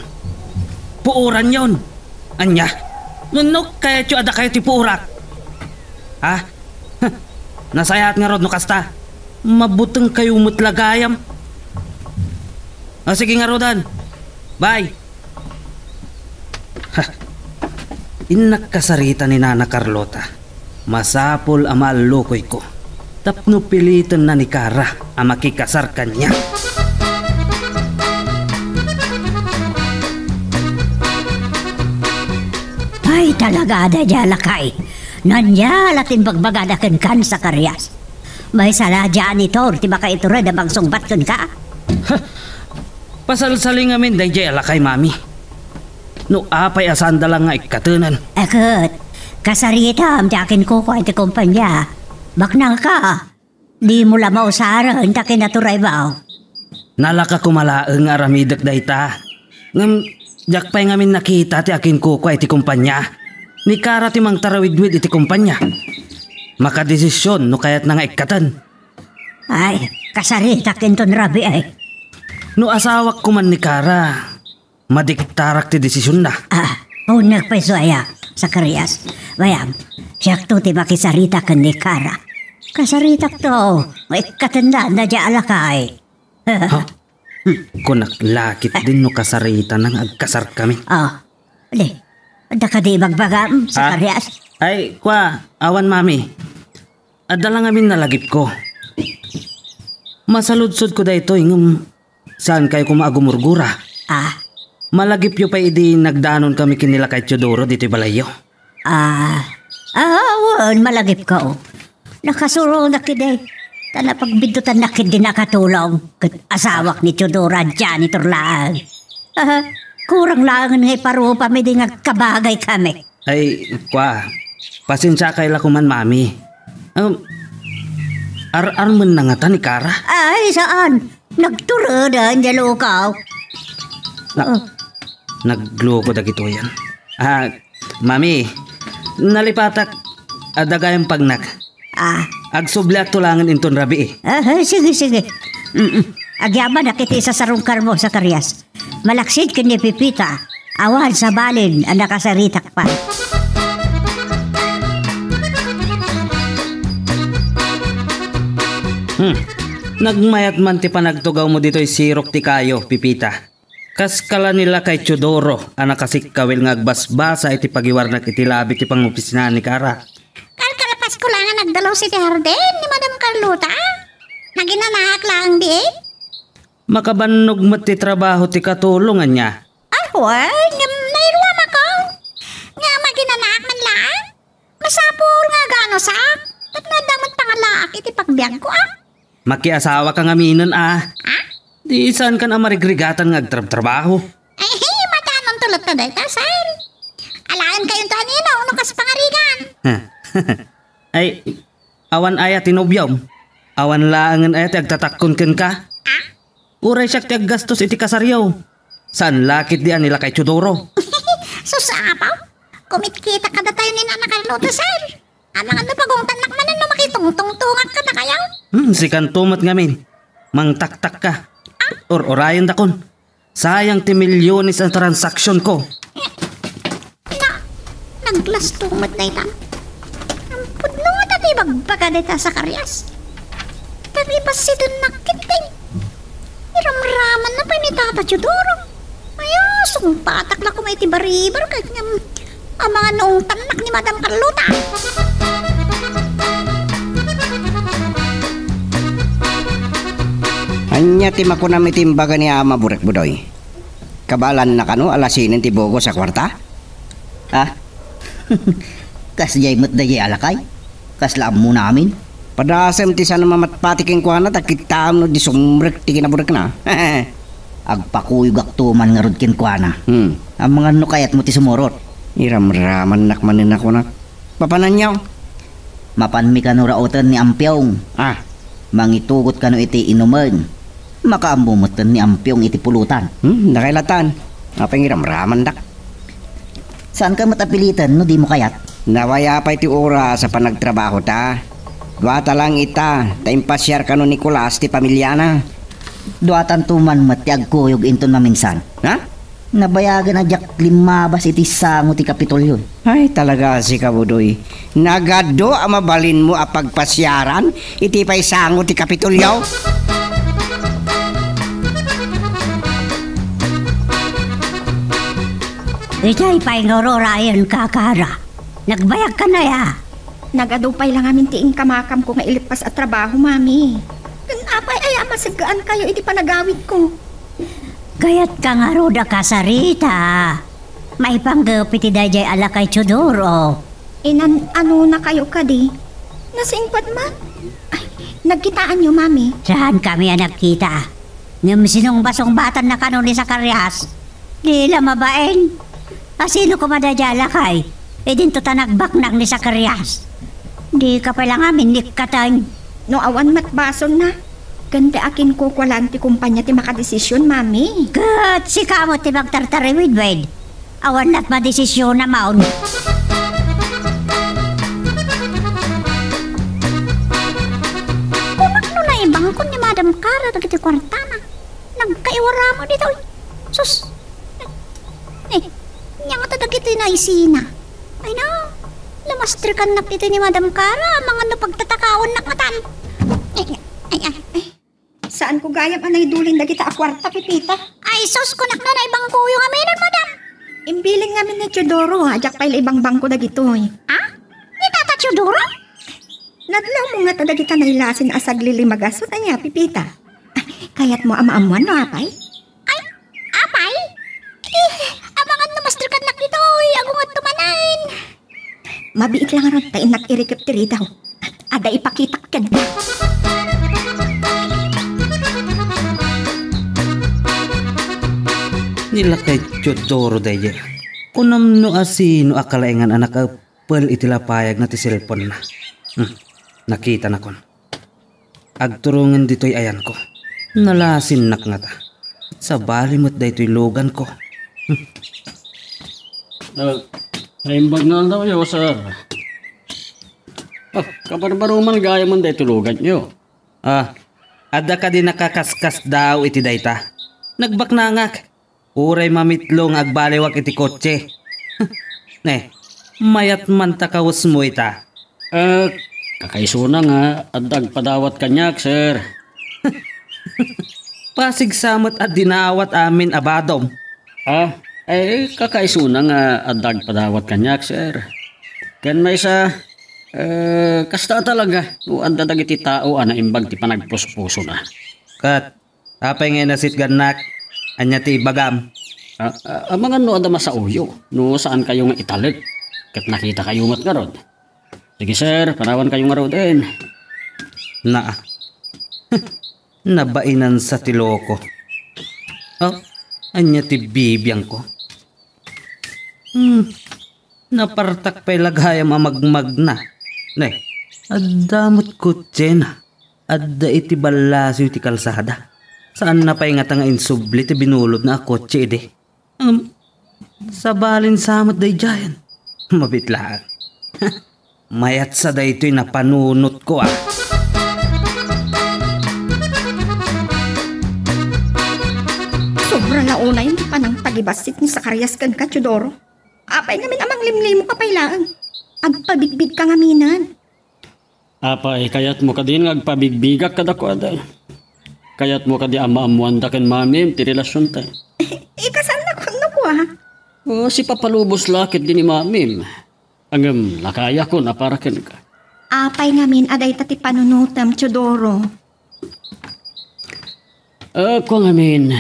puoranyon. Ania? Nunok kayatyo a dakayo ti puorak? Ha? Huh. Nasayaat ngarud no kasta. Mabuteng kayo met la gayam. Ah, sige ngaruden. Bye. Ha. Innak kasarita ni Nana Carlota. Masapul a maallukoyko tapno pilitenna ni Kara a makikasar kaniak. Ay, talaga, daydiay a lakay. Ania la ti imbagbagada kenka, Zacarias? Maysa la a janitor ti makaitured a mangsungbat kenka? Pasalsali ngamin daydiay a lakay, Mami. No apay a saanda la nga ikkatenen. Ket, kasaritam ti akinkukua iti kompania. Baknangka, dimo la mausaren ta kinaturaybaw. Nalaka koma laeng nga aramidek dayta. Ngem, diak pay ngamin nakita ti akinkukua iti kompania. Ni Kara ti mangtarawidwid iti kompania. Makadesisyon no kayatna nga ikkaten. Ay, kasaritak inton rabii. No asawak koman ni Kara, madiktarak ti desisionna. Ah, uneg pay isu aya, Zacarias. Bayam, Siakto ti makisarita ken ni Kara. Kasaritakto, nga ikkatenna daydiay a lakay. Ha? Kunak la ketdin no kasaritana nga agkasarkami. Ah, di. Adda kadi ibagbagam, Sakarias? Ay, kua, awan, Mami. Adda la ngamin nalagipko. Masaludsodko daytoy ngem saankayo koma a gumurgura. Ah. Malagipyo pay idi nagdanonkami ken ni Lakay Teodoro ditoy balayyo. Ah, ah, wen, malagipko. Nakasuronak idi. Ta napagbiddutannak idi nakatulong. Ket asawak ni Teodoro a janitor laeng. Ah, kurang laengen nga iparupam idi nga agkabagaykami. Ay, kua, pasensiakay la koman, Mami. Um, ar-armenna ngata ni Kara? Ay, saan? Nagtureden, diay lukaw. Na-, Oh. Nagluko dagitoyan. Ah, Mami, nalipatak, adda gayam pagnak. Ah. Agsubliakto laengen inton rabii. Ah, eh, sige, sige. Mm-mm. Agyamanak iti isasarungkarmo, Sakarias. Malaksid ken ni Pepita, awan sabalen a nakasaritak pay. Hmm. Nagmayat man ti panagtugawmo ditoy sirok ti kayo, Pepita. Kas kala ni Lakay Teodoro a nakasikkawil nga agbasbasa iti pagiwarnak iti labi ti pangopisinaan ni Kara. Kalkalapasko la nga nagdalus iti hardin ni Madam Carlota. Naginanaak laeng diay? Makabannog met ti trabaho ti katulong, ania? Ay, wen, ngem nairuamako. Nga maginanaak man laeng? Masapul nga aganusak. Tapno adda met pangalaak iti pagbiagko, a? Makiasawaka ngaminen, a? Ha? Di saankan a marigrigatan nga agtrabtrabaho. Ay, matanonto latta dayta, sir. Alaen kayonto a nino, no kas pangarigan. Ay, awan aya ti nobiom? Awan laengen aya ti agtatakkon kenka? Ah? Uray siak ti aggastos iti kasaryo. Saan la ketdi a ni Lakay Teodoro? Sus, apo. Kumitkita kadatayo ni Nana Carlota, sir. Amangan no pagungtannak manen no makitungtungtungak kadakayo. Hmm, sikanto met ngamin. Mangtaktakka. Ah? Ur-urayendakon. Sayang ti milyones a transaksionko. Na, naglasto met dayta. Pudno ngata ti ibagbaga dayta, Zacarias. Tagipasitennak ketdi. Iramramanna pay ni Tata Teodoro. Aya, sungbatak la koma iti baribar ket ngem amangan no ungtannak ni Madam Carlota. Ania ti makunam iti imbaga ni Ama Burek, Budoy? Kabaelanna kano a lasinen ti bugos a kuarta? Ah? Kasdiay met daydiay a lakay? Kasla ammonamin? Padasem ti saan a mamatpati kenkuana ta kittaem no di sumrek ti kinaburekna. Agpakuyogakto man ngarud kenkuana. Hmm. Amangan no kayatmo ti sumurot. Iramramannak manen a kunak. Mapananyo? Mapanmi kano rauten ni Ampiong. Ah. Mangitugot kano iti inumen. Makaammo metten ni Ampiong iti pulutan. Hmm, nakailatan. Apay nga iramramandak? Saanka met a piliten no dimo kayat? Nawaya pay ti oras a panagtrabahota. Duata lang ita, ta impasiar kano ni Nicolas ti pamiliana. Duatanto man met ti agkuyog inton maminsan. Ha? Nabayagen a diak limmabas iti sango ti Kapitolyo. Ay, talaga sika, Budoy. Nagadu a mabalinmo a pagpasiaran iti pay sango ti Kapitolyo? Idiay pay nga ururayenka, Kara. Nagbayagkan aya? Nagadu pay la ngamin ti inkamakamko nga ileppas a trabaho, Mami. Ken apay aya a maseggaankayo iti panagawidko? Kayatka ngarud a kasarita. Maipanggep iti daydiay a lakay Teodoro. Inan-anonakayo kadi? Nasingpet man? Ay, nagkitaanyo, Mami? Saankami a nagkita. Ngem sinungbasungbatan na kano ni Zacarias. Di la mabain. A sino koma daydiay a lakay? Idinto ta nagbaknang ni Zacarias. Dika pay la ngamin nikkatan. No awan met basonna, ken ti akinkukualan ti kumpanya ti makadesisyon, Mami. Ket sika met ti magtartariwidwid. Awan lat madesisyon a maun. Kunak no naibangkon ni Madam Kara dagiti kuartana. Nagkaiwaramo ditoy. Sus! Eh, nia ngata dagiti naisina? Ay na, Mastrikannak iti ni Madam Kara, amangan no pagtatakaonnak ngatan. Ay, ay, ay, ay. Saanko gayam a naidulin dagita a kuarta, Pepita. Ay, sus, kunak no, naibangkoyo ngamin, Madam. Imbilin ngamin ni Teodoro, a diak pay la ibangbangko dagitoy. Ha? Ni Tata Teodoro? Nadlawmo ngata dagita nailasin a saglilimagasut ania, Pepita? Ay, kayatmo a maammuan no apay? Ay, apay? Eh, amangan no mastrikannak ditoy, agunget to manen. Mabiit la ngarud ta innak irikep ti ridaw. Adda ipakitak kenka. Ni lakay Teodoro daydiay. Kunam no asino a kalaengan a nakaeppel iti lapayagna ti cellphone-na. Hmm, nakitanakon. Agturongen ditoy ayanko. Nalasinnak ngata. Sabali met daytoy luganko. Hmm. Ah, naimbag nga aldawyo, sir. Ah, kabarbaruman gayamen daytoy luganyo. Ah, adda kadi nakakaskasdaaw iti dayta? Nagbaknangak. Uray mamitlo nga agbaliwak iti kotse. Ne, mayat man ta kawesmo ita. Eh, kakaisuna nga adda agpadawat kaniak, sir. Pasig sa met a dinawat amin a badom. Ah, eh, kakaisuna nga adda agpadawat kaniak, sir. Ken maysa, eh, kasta talaga, no adda dagiti tao a naimbag ti panagpuspusona. Ket apay nga inasitgannak? Ania ti ibagam? Ah, ah, amangan no adda masaoyo, no saankayo nga italek, ket nakitakayo met ngarud. Sige, sir, panawankayo ngaruden. Naa. Nabainansa ti loko. Oh, ania ti bibiangko? Hmm, napartak pay la gayam a magmagna. Ne, adda met kotsena. Adda iti ballasiw ti kalsada. Saanna pay ngata nga insubli ti binulodna a kotse idi. Ngem, sabalin sa met daydiayen. Mabiit laeng. Mayat sa daytoy napanunotko, ah. Sobra la unay ti panangtagibassit ni Zacarias ken Cachudoro. Apay ngamin a manglimlimo ka pay laeng? Agpabigbig ka ngaminen. Apay, kayatmo kadi nga agpabigbigak kadakuada? Kayatmo kadi a maammoanda ken mamim ti relasionta? Ikasannak no kua? O, sipapalubos la ketdi ni mamim. Ngem, lakayakon a para kenka. Apay ngamin a dayta ti panunotem, Teodoro? Ah, kua ngamin,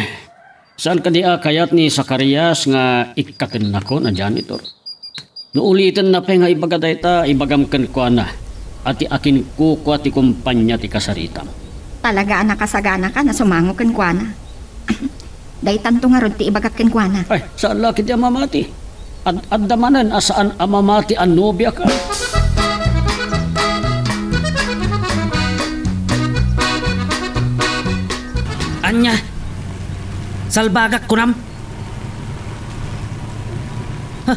saan kadi a kayat ni Zacarias nga ikkatennakon a janitor? No ulitenna pay nga ibaga dayta, ibagam kenkuana a ti akinkukua ti kompania ti kasaritam. Talaga a nakasaganaka a sumango kenkuana. Daytanto ngarud ti ibagak kenkuana. Ay, saan la ketdi a mamati. Ad-, adda manen a saan a mamati a nobiaka. Ania? Salbagak kunam? Ha?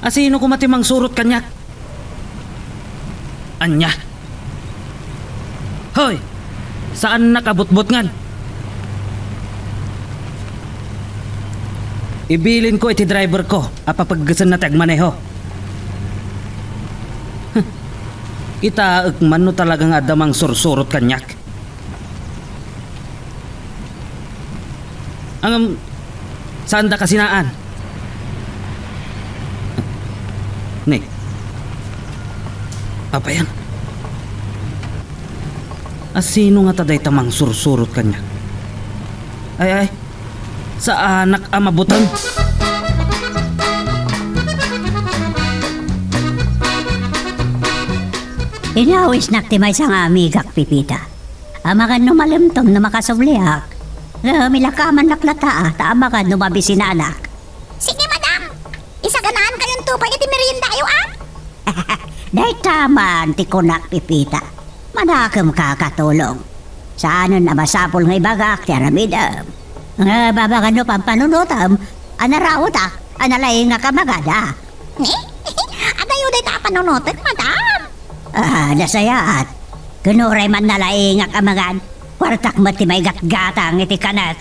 Asino koma ti mangsurot kaniak? Ania? Hoy! Saannak a butbutngen? Ibilinko iti driverko a papeggesenna ti agmaneho. Huh. Kitaek man no talaga nga adda mangsursurot kaniak. Ngem, saanda kasinaan? Ne. Apayan? Asino ngata dayta mangsursurot kaniak? Ay, ay. Saanak a mabuteng. Inawisnak ti maysa nga amigak, Pepita. Amangan no malemtom no makasubliak. Ngem ilakamannak latta, ta amangan no mabisinanak. Sige, madam. Isaganankayonto pay iti meriendayo, a? Dayta man ti kunak, Pepita. Manakem ka, Katulong. Saanen a masapul nga ibagak ti aramidem. Nga amangan no pampanunotem a naraotak a nalaingak a magada. Adayo dayta a panunotek, madam. Ah, nasayaat. Ken uray man nalaingak a mangan, kuartak met ti maigatgatang iti kanek.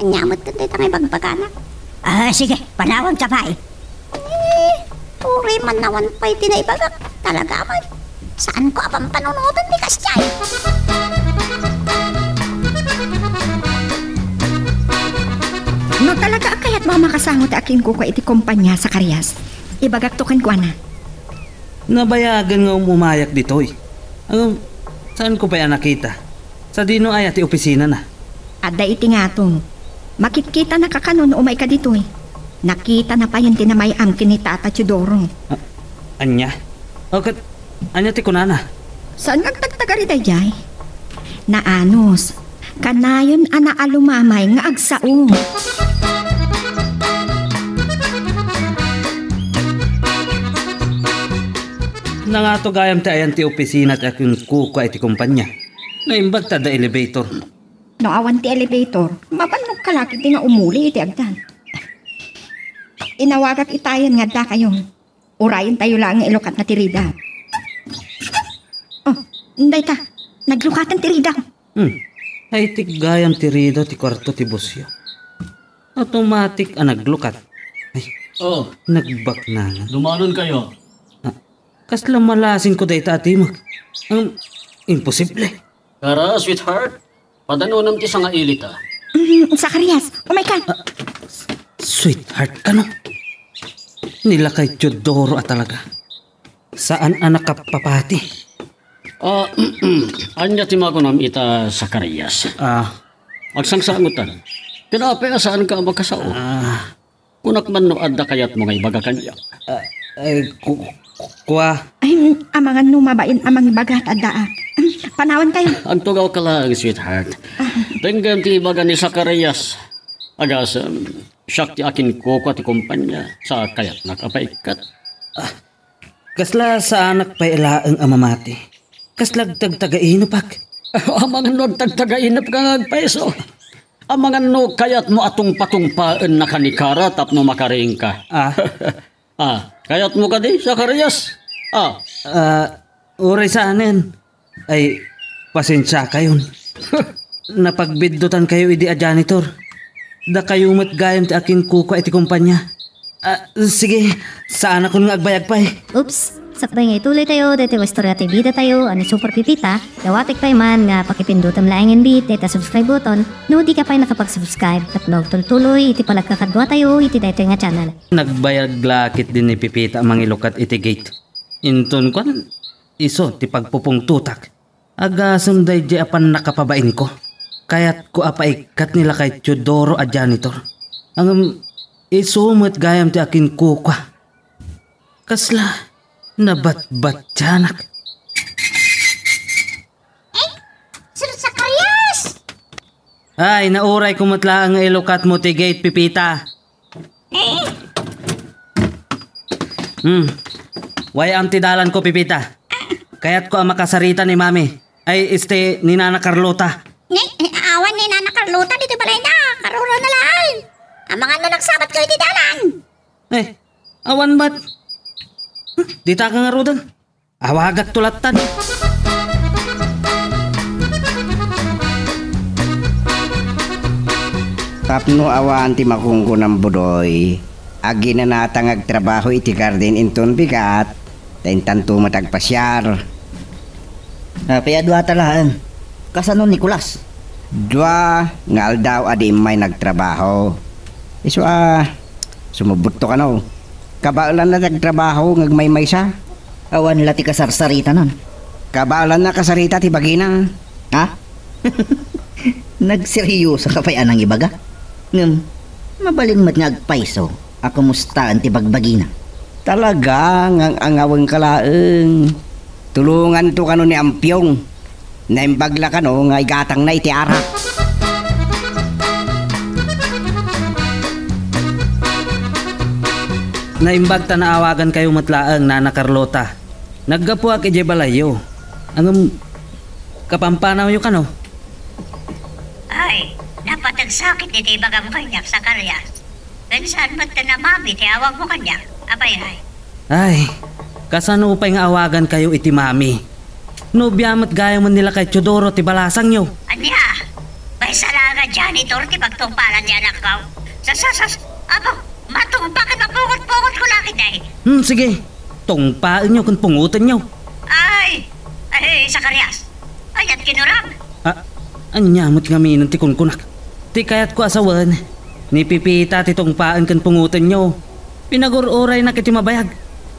Ania met ken dayta nga ibagbagana? Ah, sige, panawanka pay. Eh, Uray man awan pay ti naibagak. Talaga man. Saanko a pampanunoten ti kasdiay. No talaga a kayatmo a makasango ti akinkukua iti kompania, Zacarias, ibagakto kenkuana. Nabayagen nga umumayak ditoy. Ngem, saanko pay a nakita? Sadino aya ti opisinana? Adda iti ngatong. Makitkitanaka kano no umayka ditoy. Nakitana payen ti namay-am ken ni Tata Teodoro. A-, ania? O, ket ania ti kunana? Saan nga agtagtagari daydiay? Naanus. Kanayon a naalumamay nga agsao. Nangato gayam ti ayan ti opisina ti akinkukua iti kompania. Naimbag ta adda elevator. No awan ti elevator, mabannog ka la ketdi nga umuli iti agdan. Inawagak itayen nga addakayo. Urayentayo laeng nga ilukatna ti ridaw. Oh, dayta, naglukaten ti ridaw. Hmm. Ay, ti gayam ti ridaw ti kuarto ti busyo. Automatic a naglukat. Ay, Oh, nagbaknangan. Lumanonkayo. Ah, kasla malasinko dayta a timek. Ang imposible. Kara, sweetheart. Padanunem ti sangailita. Mm, Zacarias, umayka. Ah, sweetheart kano? Ni lakay Teodoro a talaga. Saan a nakapapati? Ah, ania ti makunam ita, Zacarias? Ah. Agsangsangotan. Ken apay a saanka a makasao? Ah. Kunak man no adda kayatmo nga ibaga kaniak. Ah, eh, ku-, ku-, kua? Ay, amangan no mabain a mangibaga ta addaak. Panawantayo. Agtugawka laeng, sweetheart. Ah. Denggem ti ibaga ni Zacarias. Agasem, siak ti akinkukua ti kompania. Sa kayatnak a paikkat. Ah, kasla saanak pay laeng a mamati. Kasla agtagtagainepka? Amangan no agtagtagainepka nga agpayso. Amangan no kayatmo a tungpatungpaennaka ni Kara tapno makariingka. Ah. Ah, kayatmo kadi, Zacarias? Ah. Ah, uray saanen. Ay, pasensiakayon. Napagbiddutankayo idi a janitor. Dakayo met gayam ti akinkukua iti kompania. Ah, sige, saanakon nga agbayag pay. Oops! Sakbay nga ituloytayo daytoy nga istorya ti bidatayo a ni Super Pipita, dawatek pay man nga pakipindutem laengen bi dayta subscribe button no dika pay nakapag-subscribe tapno agtultuloy iti panagkakaduatayo iti daytoy nga channel. Nagbayag la ketdi ni Pipita a mangilukat iti gate. Inton kuan, isu ti pagpupungtotak. Agasem daydiay a pannakapabainko. Kayatko a paikkat ni lakay Teodoro a janitor. Ngem isu met gayam ti akinkukua. Kasla nabatbatianak. Eh, Sir Zacarias! Ay, naurayko met laeng nga ilukatmo ti gate, Pipita. Hmm. Way-am ti dalanko, Pipita. Kayatko a makasarita ni Mami. Ay, este, ni Nana Carlota. Ni, awan ni Nana Carlota ditoy balayna. Karurona laeng. Amangan no nagsabatkayo iti dalan. Eh, awan met. Huh, ditaka ngaruden. Awagakto lattan. Tapno awan ti makunkunam, Budoy, aginanata nga agtrabaho iti garden inton bigat, ta intanto met agpasiar. Apay a duata laeng? Kasano, Nicolas? Dua nga aldaw a di immay nagtrabaho. Isu a, sumubotto kano. Kabaelanna ti agtrabaho nga agmaymaysa. Awan la ti kasarsaritanan. Kabaelanna kasarita ti bagina. Ha? Nagseryoso ka pay a nangibaga? Ngem, mabalin met nga agpayso a kumustaen ti bagbagina. Talaga nga ang-angawenka laeng. Tulonganto kano ni Ampiong. Naimbag la kano nga igatangna iti arak. Naimbag ta naawagankayo met laeng, Nana Carlota. Naggapuak idiay balayyo. Ngem, kapampanawyo kano? Ay, napateg sakit iti ibagam kaniak, Zacarias. Ken saan met ti namami ti awagmo kaniak, apay ay? Ay, kasano pay nga awagankayo iti mami? Nobia met gayam ni lakay Teodoro ti balasangyo. Ania? Maysa la nga janitor ti pagtungpalan ni anakko. Sasasas, apo, matungpal ket mapungot-pungot. At ko lakit, eh. Hmm, sige. Tungpaenyo ken pungotenyo. Ay! Ay, Zacarias! Ay, at kinuram! Ah, ania met ngamin ti kunkunak? Ti kayatko a sawen, ni Pipita ti tungpaen ken pungotenyo. Pinagur-uraynak iti mabayag.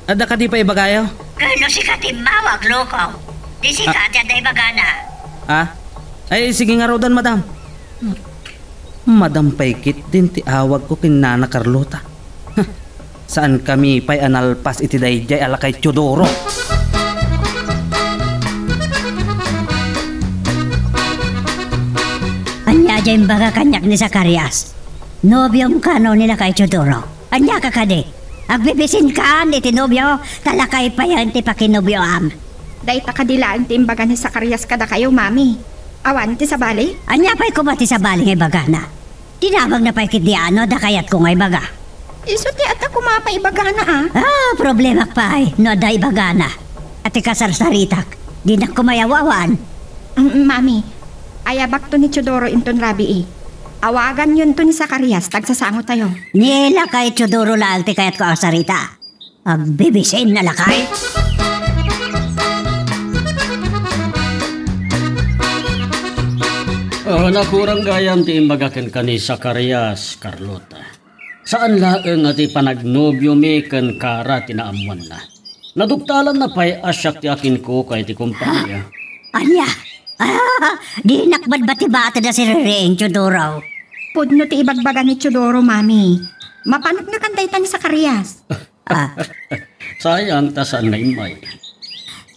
Adda kadi pay ibagayo? Ken no sika ti immawag, Loko, di sika Ah. ti adda ibagana. Ah? Ay, sige ngaruden, madam. Madam pay ketdin ti awagko ken Nana Carlota. Saankami pay a nalpas iti daydiay a lakay Teodoro. Ania diay imbaga kaniak ni Zacarias? Nobiom kano ni lakay Teodoro? Ania ka kadi? Agbibisinkan iti nobio, ta lakay payen ti pakinobioam. Dayta kadi laeng ti imbaga ni Zacarias kadakayo, Mami. Awan ti sabali? Ania pay koma ti sabali nga ibagana? Dinamagna pay ketdi a no adda kayatko nga ibaga. Isu ti adda koma pay ibagana, a. Ah, problemak pay no adda ibagana. Ati kasarsaritak, dinak koma awawan. Mm, Mami, ayabakto ni Teodoro inton rabii. Awaganyo inton ni Zacarias, ta agsasangotayo. Ni lakay Teodoro laeng ti kayatko a sarita. Agbibisin a lakay. Ah, nakurang gayam ti imbaga kenka ni Zacarias, Carlota. Saan laeng a ti panagnobiomi ken Kara ti naammoanna. Naduktalanna pay a siak ti akinkuka iti kompania. Ania? Ah, dinak batbatibated a siririing, Teodoro. Pudno ti ibagbaga ni Teodoro, Mami. Mapaneknakan dayta ni Zacarias. Ah. Sayang ta saan nga immay.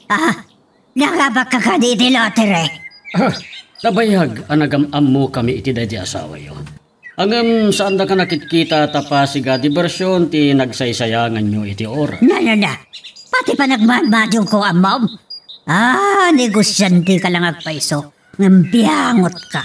Ah, nangabakka kadi iti lottery? Ah, nabayag a nagam-ammokami iti daydi asawayo. Ngem saandaka nakitkita ta pasiga diversion ti nagsaysayanganyo iti oras. Na, na, na. Pati panagmadmadionko, ammom? Ah, negosyanteka lang agpayso, ngem biangotka.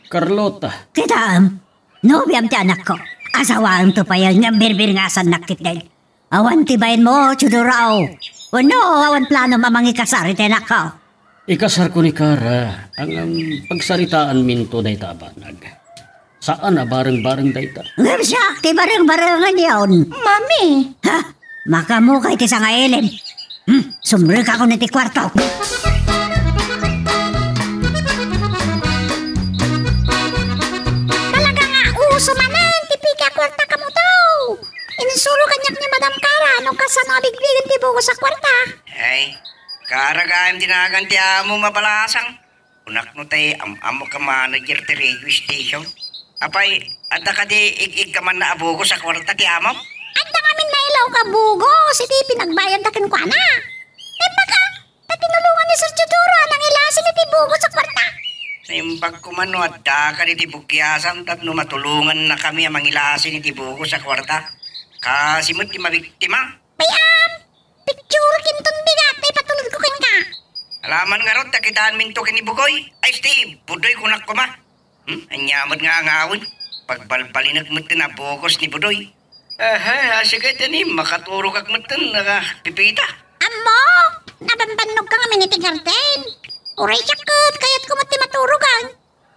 Carlota. Kitaem, nobiam ti anakko. Asawaemto payen ngem birbiringasannak ketdin. Awan ti bainmo, Teodoro? Wenno awan planom a mangikasar iti anakko? Ikasarko ni Kara, ngem pagsaritaanminto dayta a banag. Saan a bareng-bareng dayta. Ngem siak ti bareng-barengen yon. Mami! Ha? Makamukay ti sangailin. Hmm, sumrekakon iti kuarto. Talaga nga uso manen ti pike a kuarta kamoto. Insuro kaniak ni Madam Kara no kasano a bigbigen ti bugos a kuarta. Ay, Kara gayam ti nagan ti amom a balasang. Kunak no tay am-amok a manager ti radio station. Apay, adda kadi ig-igka man a bugos a kuarta ti amom? Adda ngamin nailaw a bugos iti pinagbayadda kenkuana. Naimbag a, ta tinulongan ni Sir Teodoro a nangilasin iti bugos a kuarta. Naimbag koma no adda kadi ti bukiasam tapno matulongannakami a mangilasin iti bugos a kuarta. Kaasi met ti mabiktima. Bay-am, picture kinton bigat ti ipatulodko kenka. Alaman ngarud ta kitaenminto ken ni Bugoy. Ay, sti, Budoy kunak koma. Hmm, ania met nga angawen? Pagbalbalinek metten a bugos ni Budoy. Aha, sige, tani, makaturogak metten, ah, Pipita. Ammo, nabambannogka ngamin iti garden. Uray siak ket kayatko met ti maturogan.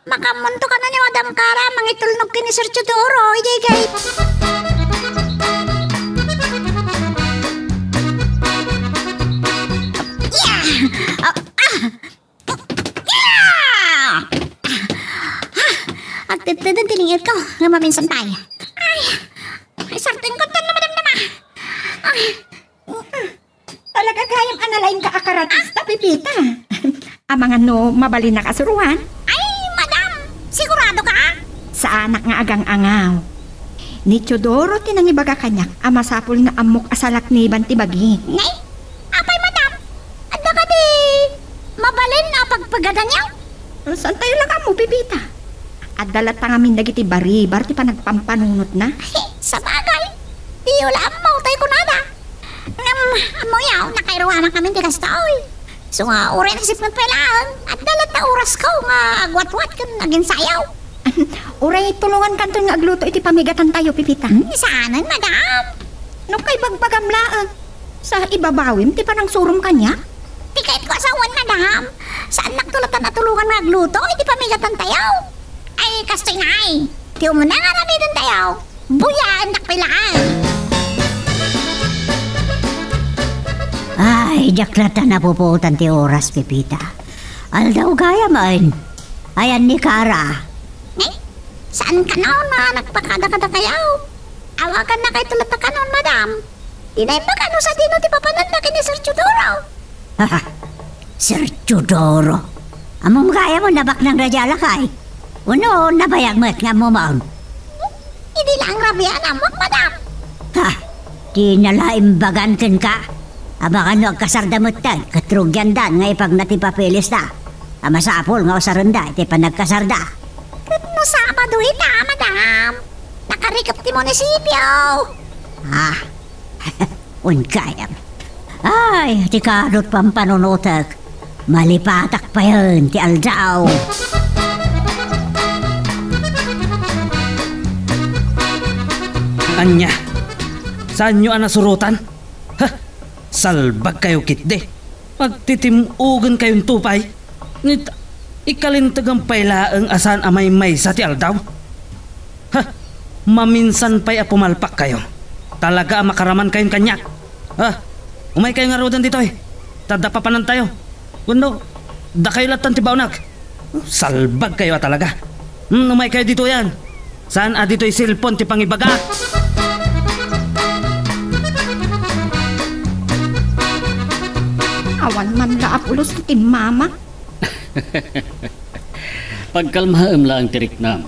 Makaammonto kano ni Madam Kara a mangitulnog ken ni Sir Teodoro idiay gate. Yeah! Ah! Ah! Yeah! Ah! Agtedteden ti lingirko nga maminsan pay. Ay! Ay, sartengko, tan madamdama. Ay! Talaga gayam a nalaingka a karatista, Pipita. Amangan no mabalinnak a suroan? Ay, madam! Sigurado ka? Saanak nga agang-angaw. Ni Teodoro ti nangibaga kaniak a masapul nga ammok a salakniban ti bagi. Nay, apay, madam? Adda kadi mabalin a pagpagadanyo? Saantayo la nga ammo, Pipita? Adda latta ngamin dagiti baribar ti panagpampanunotna. Sabagay, diyo la ammo tay kunada. Ngem, ammoyo, nakairuanak ngamin ti kastoy. Isu nga, uray nasipnget pay laeng, adda latta orasko nga agwatwat ken aginsayaw. Uray tulongankanton nga agluto iti pamigatantayo, Pipita. Hmm, saanen, madam. No kaibagbagam laeng, sa ibabawim ti panangsurom kaniak? Ti kayatko a sawen, madam, saannakto latta a tulongan nga agluto iti pamigatantayo. Ay, kastoy ngay. Ti umuna nga aramidenyo, buyaennak pay laeng. Ay, diak latta napupuotan ti oras, Pepita. Aldaw gayam, ay. Ayan ni Kara. Eh, saan kano a nagpakadakadakayaw? Awagannakayto latta kanon, madam. Dina imbag no sadino ti papananna ken ni Sir Teodoro. Sir Teodoro? Ammom gayam a nabaknang daydiay a lakay? Wenno nabayag met nga ammom? Idi la ngarud a naammuak, madam. Ha? Dina la imbagan kenka? Amangan no agkasarda metten ket rugiandan nga ipagna ti papelesda a masapul nga usarenda iti panagkasarda? Ket no Sabado ita, madam, nakarikep ti munisipio. Ah, wen gayam. Ay, ti kadot pampanunotek. Malipatak payen ti aldaw. Ania? Saanyo a nasurotan? Ha? Salbagkayo ketdi. Agtitim-ogenkayon to pay. Ngem ikalintegem pay laeng a saan a maymaysa ti aldaw. Ha? Maminsan pay a pumalpakkayo. Talaga a makaramankayon kaniak. Ha? Umaykayo ngaruden ditoy. Ta adda papanantayo. Wenno, dakayo lattan ti baonak. Salbagkayo a talaga. Hmm, umaykayo ditoyan. Saan a ditoy cellphone ti pangibaga? Awan man la a pulos ti timmama. Pagkalmaem laeng ti riknam.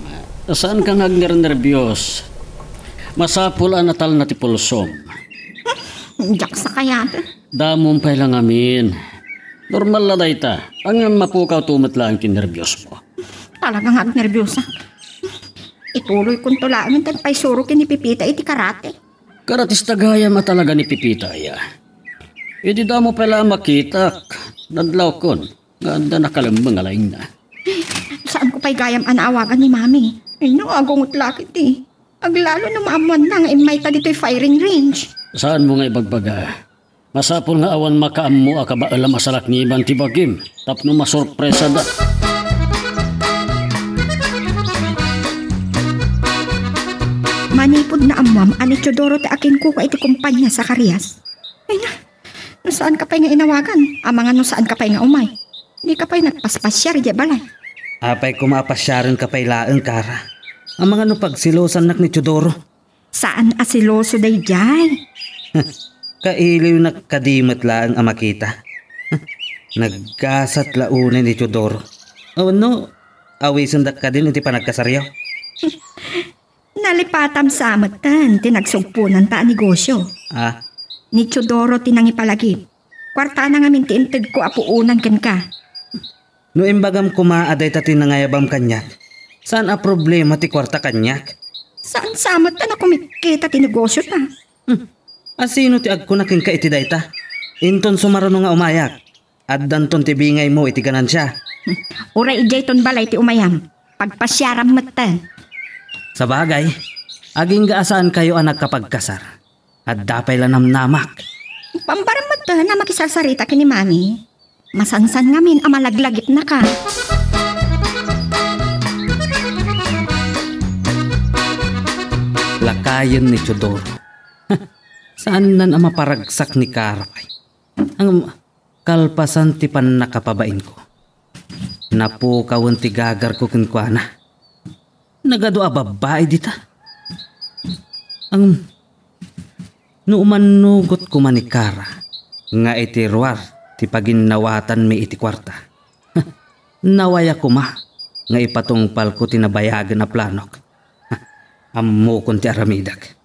Saanka nga agnernerbios. Masapul a natalna ti pulsom. Diak sakayaten. Damom pay la ngamin. Normal la dayta. Ngem mapukawto met laeng ti nerbiosmo. Talaga nga agnerbiosa. Ituloykonto laeng ti agpaysuro ken ni Pepita iti karate. Karatista gayam a talaga ni Pepita aya. Idi damo pay la a makitak, nadlawkon nga adda nakalemmeng a laingna. Saanko pay gayam a naawagan ni Mami. Ay, no, agungot la ketdi. Aglalo no maammoanna nga immayta ditoy firing range. Saanmo nga ibagbaga? Masapul nga awan makaammo a kabaelam a salakniban ti bagim tapno masorpresada. Manipud naammoam a ni Teodoro ti akinkukua iti kumpania, Zacarias. Ay na, no saanka pay nga inawagan, amangan no saanka pay nga umay. Dika pay nagpaspasiar idiay balay. Apay koma a pasiarenka pay laeng, Kara? Amangan no pagselosannak ni Teodoro. Saan a seloso daydiay. Kailiwnak kadi met laeng a makita. Naggasat la unay ni Teodoro. Wenno, awisendak kadin iti panagkasaryo? Nalipatam sa metten ti nagsugponanta a negosio. Ah? Ni Teodoro ti nangipalagip. Kuartana ngamin ti integko a puonan kenka. No imbagam koma a dayta ti nangayabam kaniak, saan a problema ti kuarta kaniak? Saan sa metten a kumitkita ti negosiota? Hmm. Asino ti agkuna kenka iti dayta? Inton sumaruno nga umayak, addanton ti bingaymo iti ganansia. Hmm. Uray idiayton balay ti umayam, pagpasiaram metten. Sabagay, agingga a saankayo a nagkapagkasar. Adda pay la namnamak. Pambaram metten a makisarsarita ken ni Mami. Masansan ngamin a malaglagipnaka. Lakayen ni Teodoro. Saannan a maparagsak ni Kara pay. Ang kalpasan ti pannakapabainko, napukawen ti gagarko kenkuana. Nagadu a babbai dita. Ang no umannugot koma ni Kara nga iti ruar ti paginnawatanmi iti kuarta, nawaya koma nga ipatungpalko ti nabayagen a planok. Ammokon ti aramidek.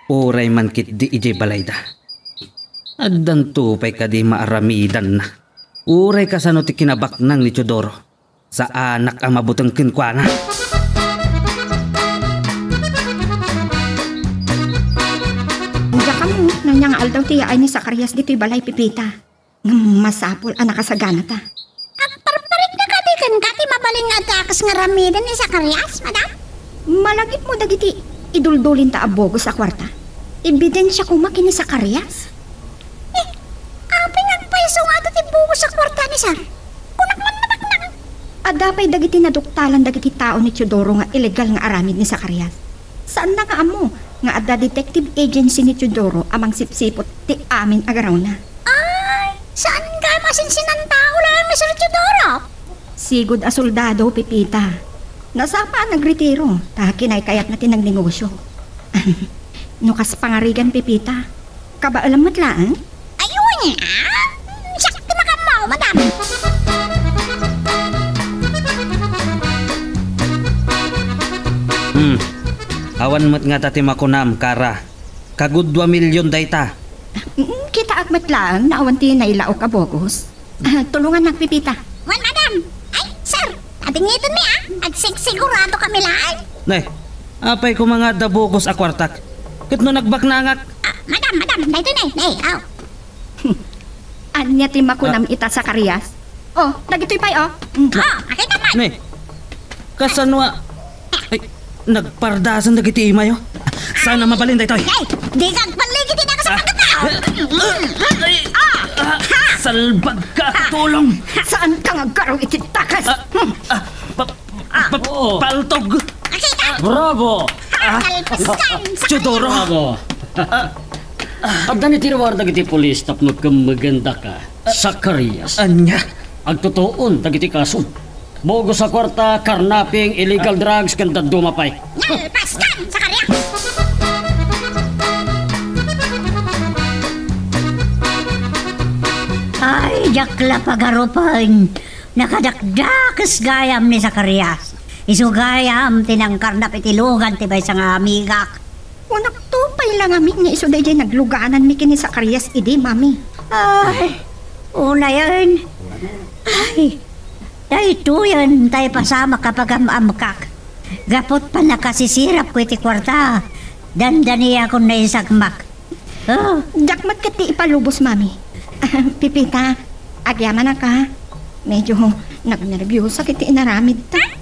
Uray man ketdi idiay balayda. Addanto pay kadi maaramidanna. Uray kasano ti kinabaknang ni Teodoro. Saanak a mabuteng kenkuana. Diak ammo no ania nga aldaw ti yaay ni Zacarias ditoy balay, Pepita. Ngem masapul a nakasaganata. Agparparikna kadi kenka ti mabalin nga adda a kas nga aramiden ni Zacarias, madam? Malagipmo dagiti iduldulinta a bogus a kuarta? Ebidensia koma ken ni Zacarias? Eh, apay nga agpayso nga adda ti bogus a kuarta ni Sir? Kunak man nabaknang. Adda pay dagiti naduktalan dagiti tao ni Teodoro nga illegal nga aramid ni Zacarias. Saanna nga ammo nga adda detective agency ni Teodoro a mangsipsiput ti amin a garawna. Saan nga masinsinan tao lang ni Sir Teodoro? Sigud a soldado, Pepita. Nasapa a nagretiro, ta kinaykayatna ti nagnegosyo. No kas pangarigan, Pepita, kabaelam met laeng? Ay, wen, ah? Siak ti makammo, madam. Hmm. Awan met ngata ti makunam, Kara. Kagud dua milyon dayta. Mm, kitaak met laeng no awan ti nailaok a bogus. Ah, tulongannak, Pepita. Wen, madam. Ay, sir, adingngitenmi, ah. Agsigsigurado kami laeng. Nay, apay koma nga adda bogus a kuartak? Ket no nagbaknangak? Ah, madam, madam, daytoy, nay, nay, aw. Ania ti makunam Ah. ita, Zacarias? Oh, dagitoy pay, oh. Mm. Oh, makita man. Ne, kasano a, ay, nagpardasan dagiti imayo? Saan a mabalin daytoy? Ay, di ka agbaligi ti nakasapagat na, oh. Ah. Ay, ah, salbag ka, tulong. Saan ka nga aggaru iti takas? Ah, ah, pa-, Ah. pa-, Oo. paltog. Makita? Bravo! Ah. Talpaskan sa Teodoro. Bravo! Addan iti ruar dagiti pulis tapno kemmegen daka, Zacarias. Ania? Agtutuon dagiti kaso. Bogus a kuarta, carnapping, illegal drugs, ken dadduma pay. Nalpaskan, Zacarias! Ay, diak la pagarupen. Nakadakdakes gayam ni Zacarias. Isu gayam ti nangkarnap iti lugan ti maysa nga amigak. Unakto pay la ngamin nga isu daydiay naglugananmi ken ni Zacarias idi, Mami. Ay, unayen. Ay, daytoyen tay pasamak a pagam-amkak. Gaput pannakasisirapko iti kuarta, dandaniakon naisagmak. Oh. Diak met ket ti ipalubos, Mami. Pepita, agyamanak a. Medyo nagnerbiosak iti inaramidta. Ha?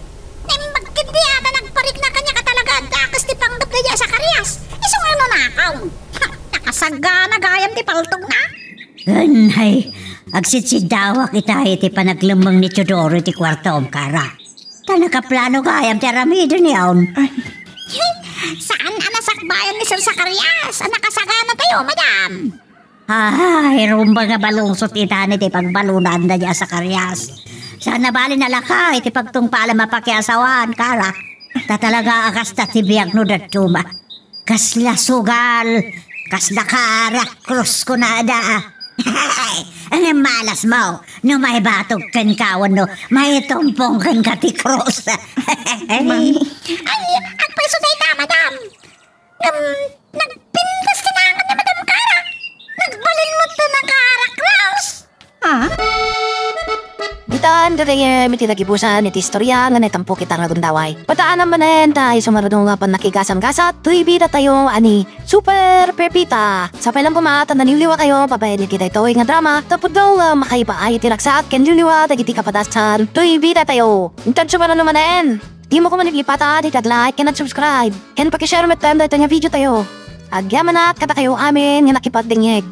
Naimbag ket di ata nagparikna kaniak a talaga adda kas ti panggep daydiay a Zacarias. Isu nga nunakaw. Ha, nakasagana gayam ti paltogna. Wen, ay, agsitsiddawak ita iti panaglemmeng ni Teodoro iti kuartom, Kara. Ta nakaplano gayam ti aramidenyon. Ay. Saan a nasakbayan ni Sir Zacarias a nakasaganatayo, madam? Ay, rumbeng a balungsot itay ti pagbalonanda ni Zacarias. Saan a bali nalaka iti pagtungpalam a pakiasawaan, Kara. Ta talaga a kasta ti biag no dadduma. Kasla sugal, kasla kara, krus kunada. Ngem malasmo no maibatog kenka wenno maitumpong kenka ti krus. Mami. Ay, agpayso dayta, madam. Ngem, nagpintas ti nangan ni Madam Kara. Nagbalin met ti nakarak, Rose. Ah? Ditan gagayyem iti nagibusan iti istorya nga naitampok ita nga gundaway. Pataanam manen ta isu nga rudong a pannakigasam-gasat toy bidatayo a ni Super Pepita. Sapay lang koma ta naliwliwatayo babaen iti daytoy nga drama tapno nga makaipaay iti ragsak ken liwliwa dagiti kapadasan toy bidatayo. Intan sumaruno manen. Dimo koma ipatad iti ag-like ken ag-subscribe, ken paki-share met daytoy nga video tayo. Agyamanak kadakayo amin nga nakipagdengngeg.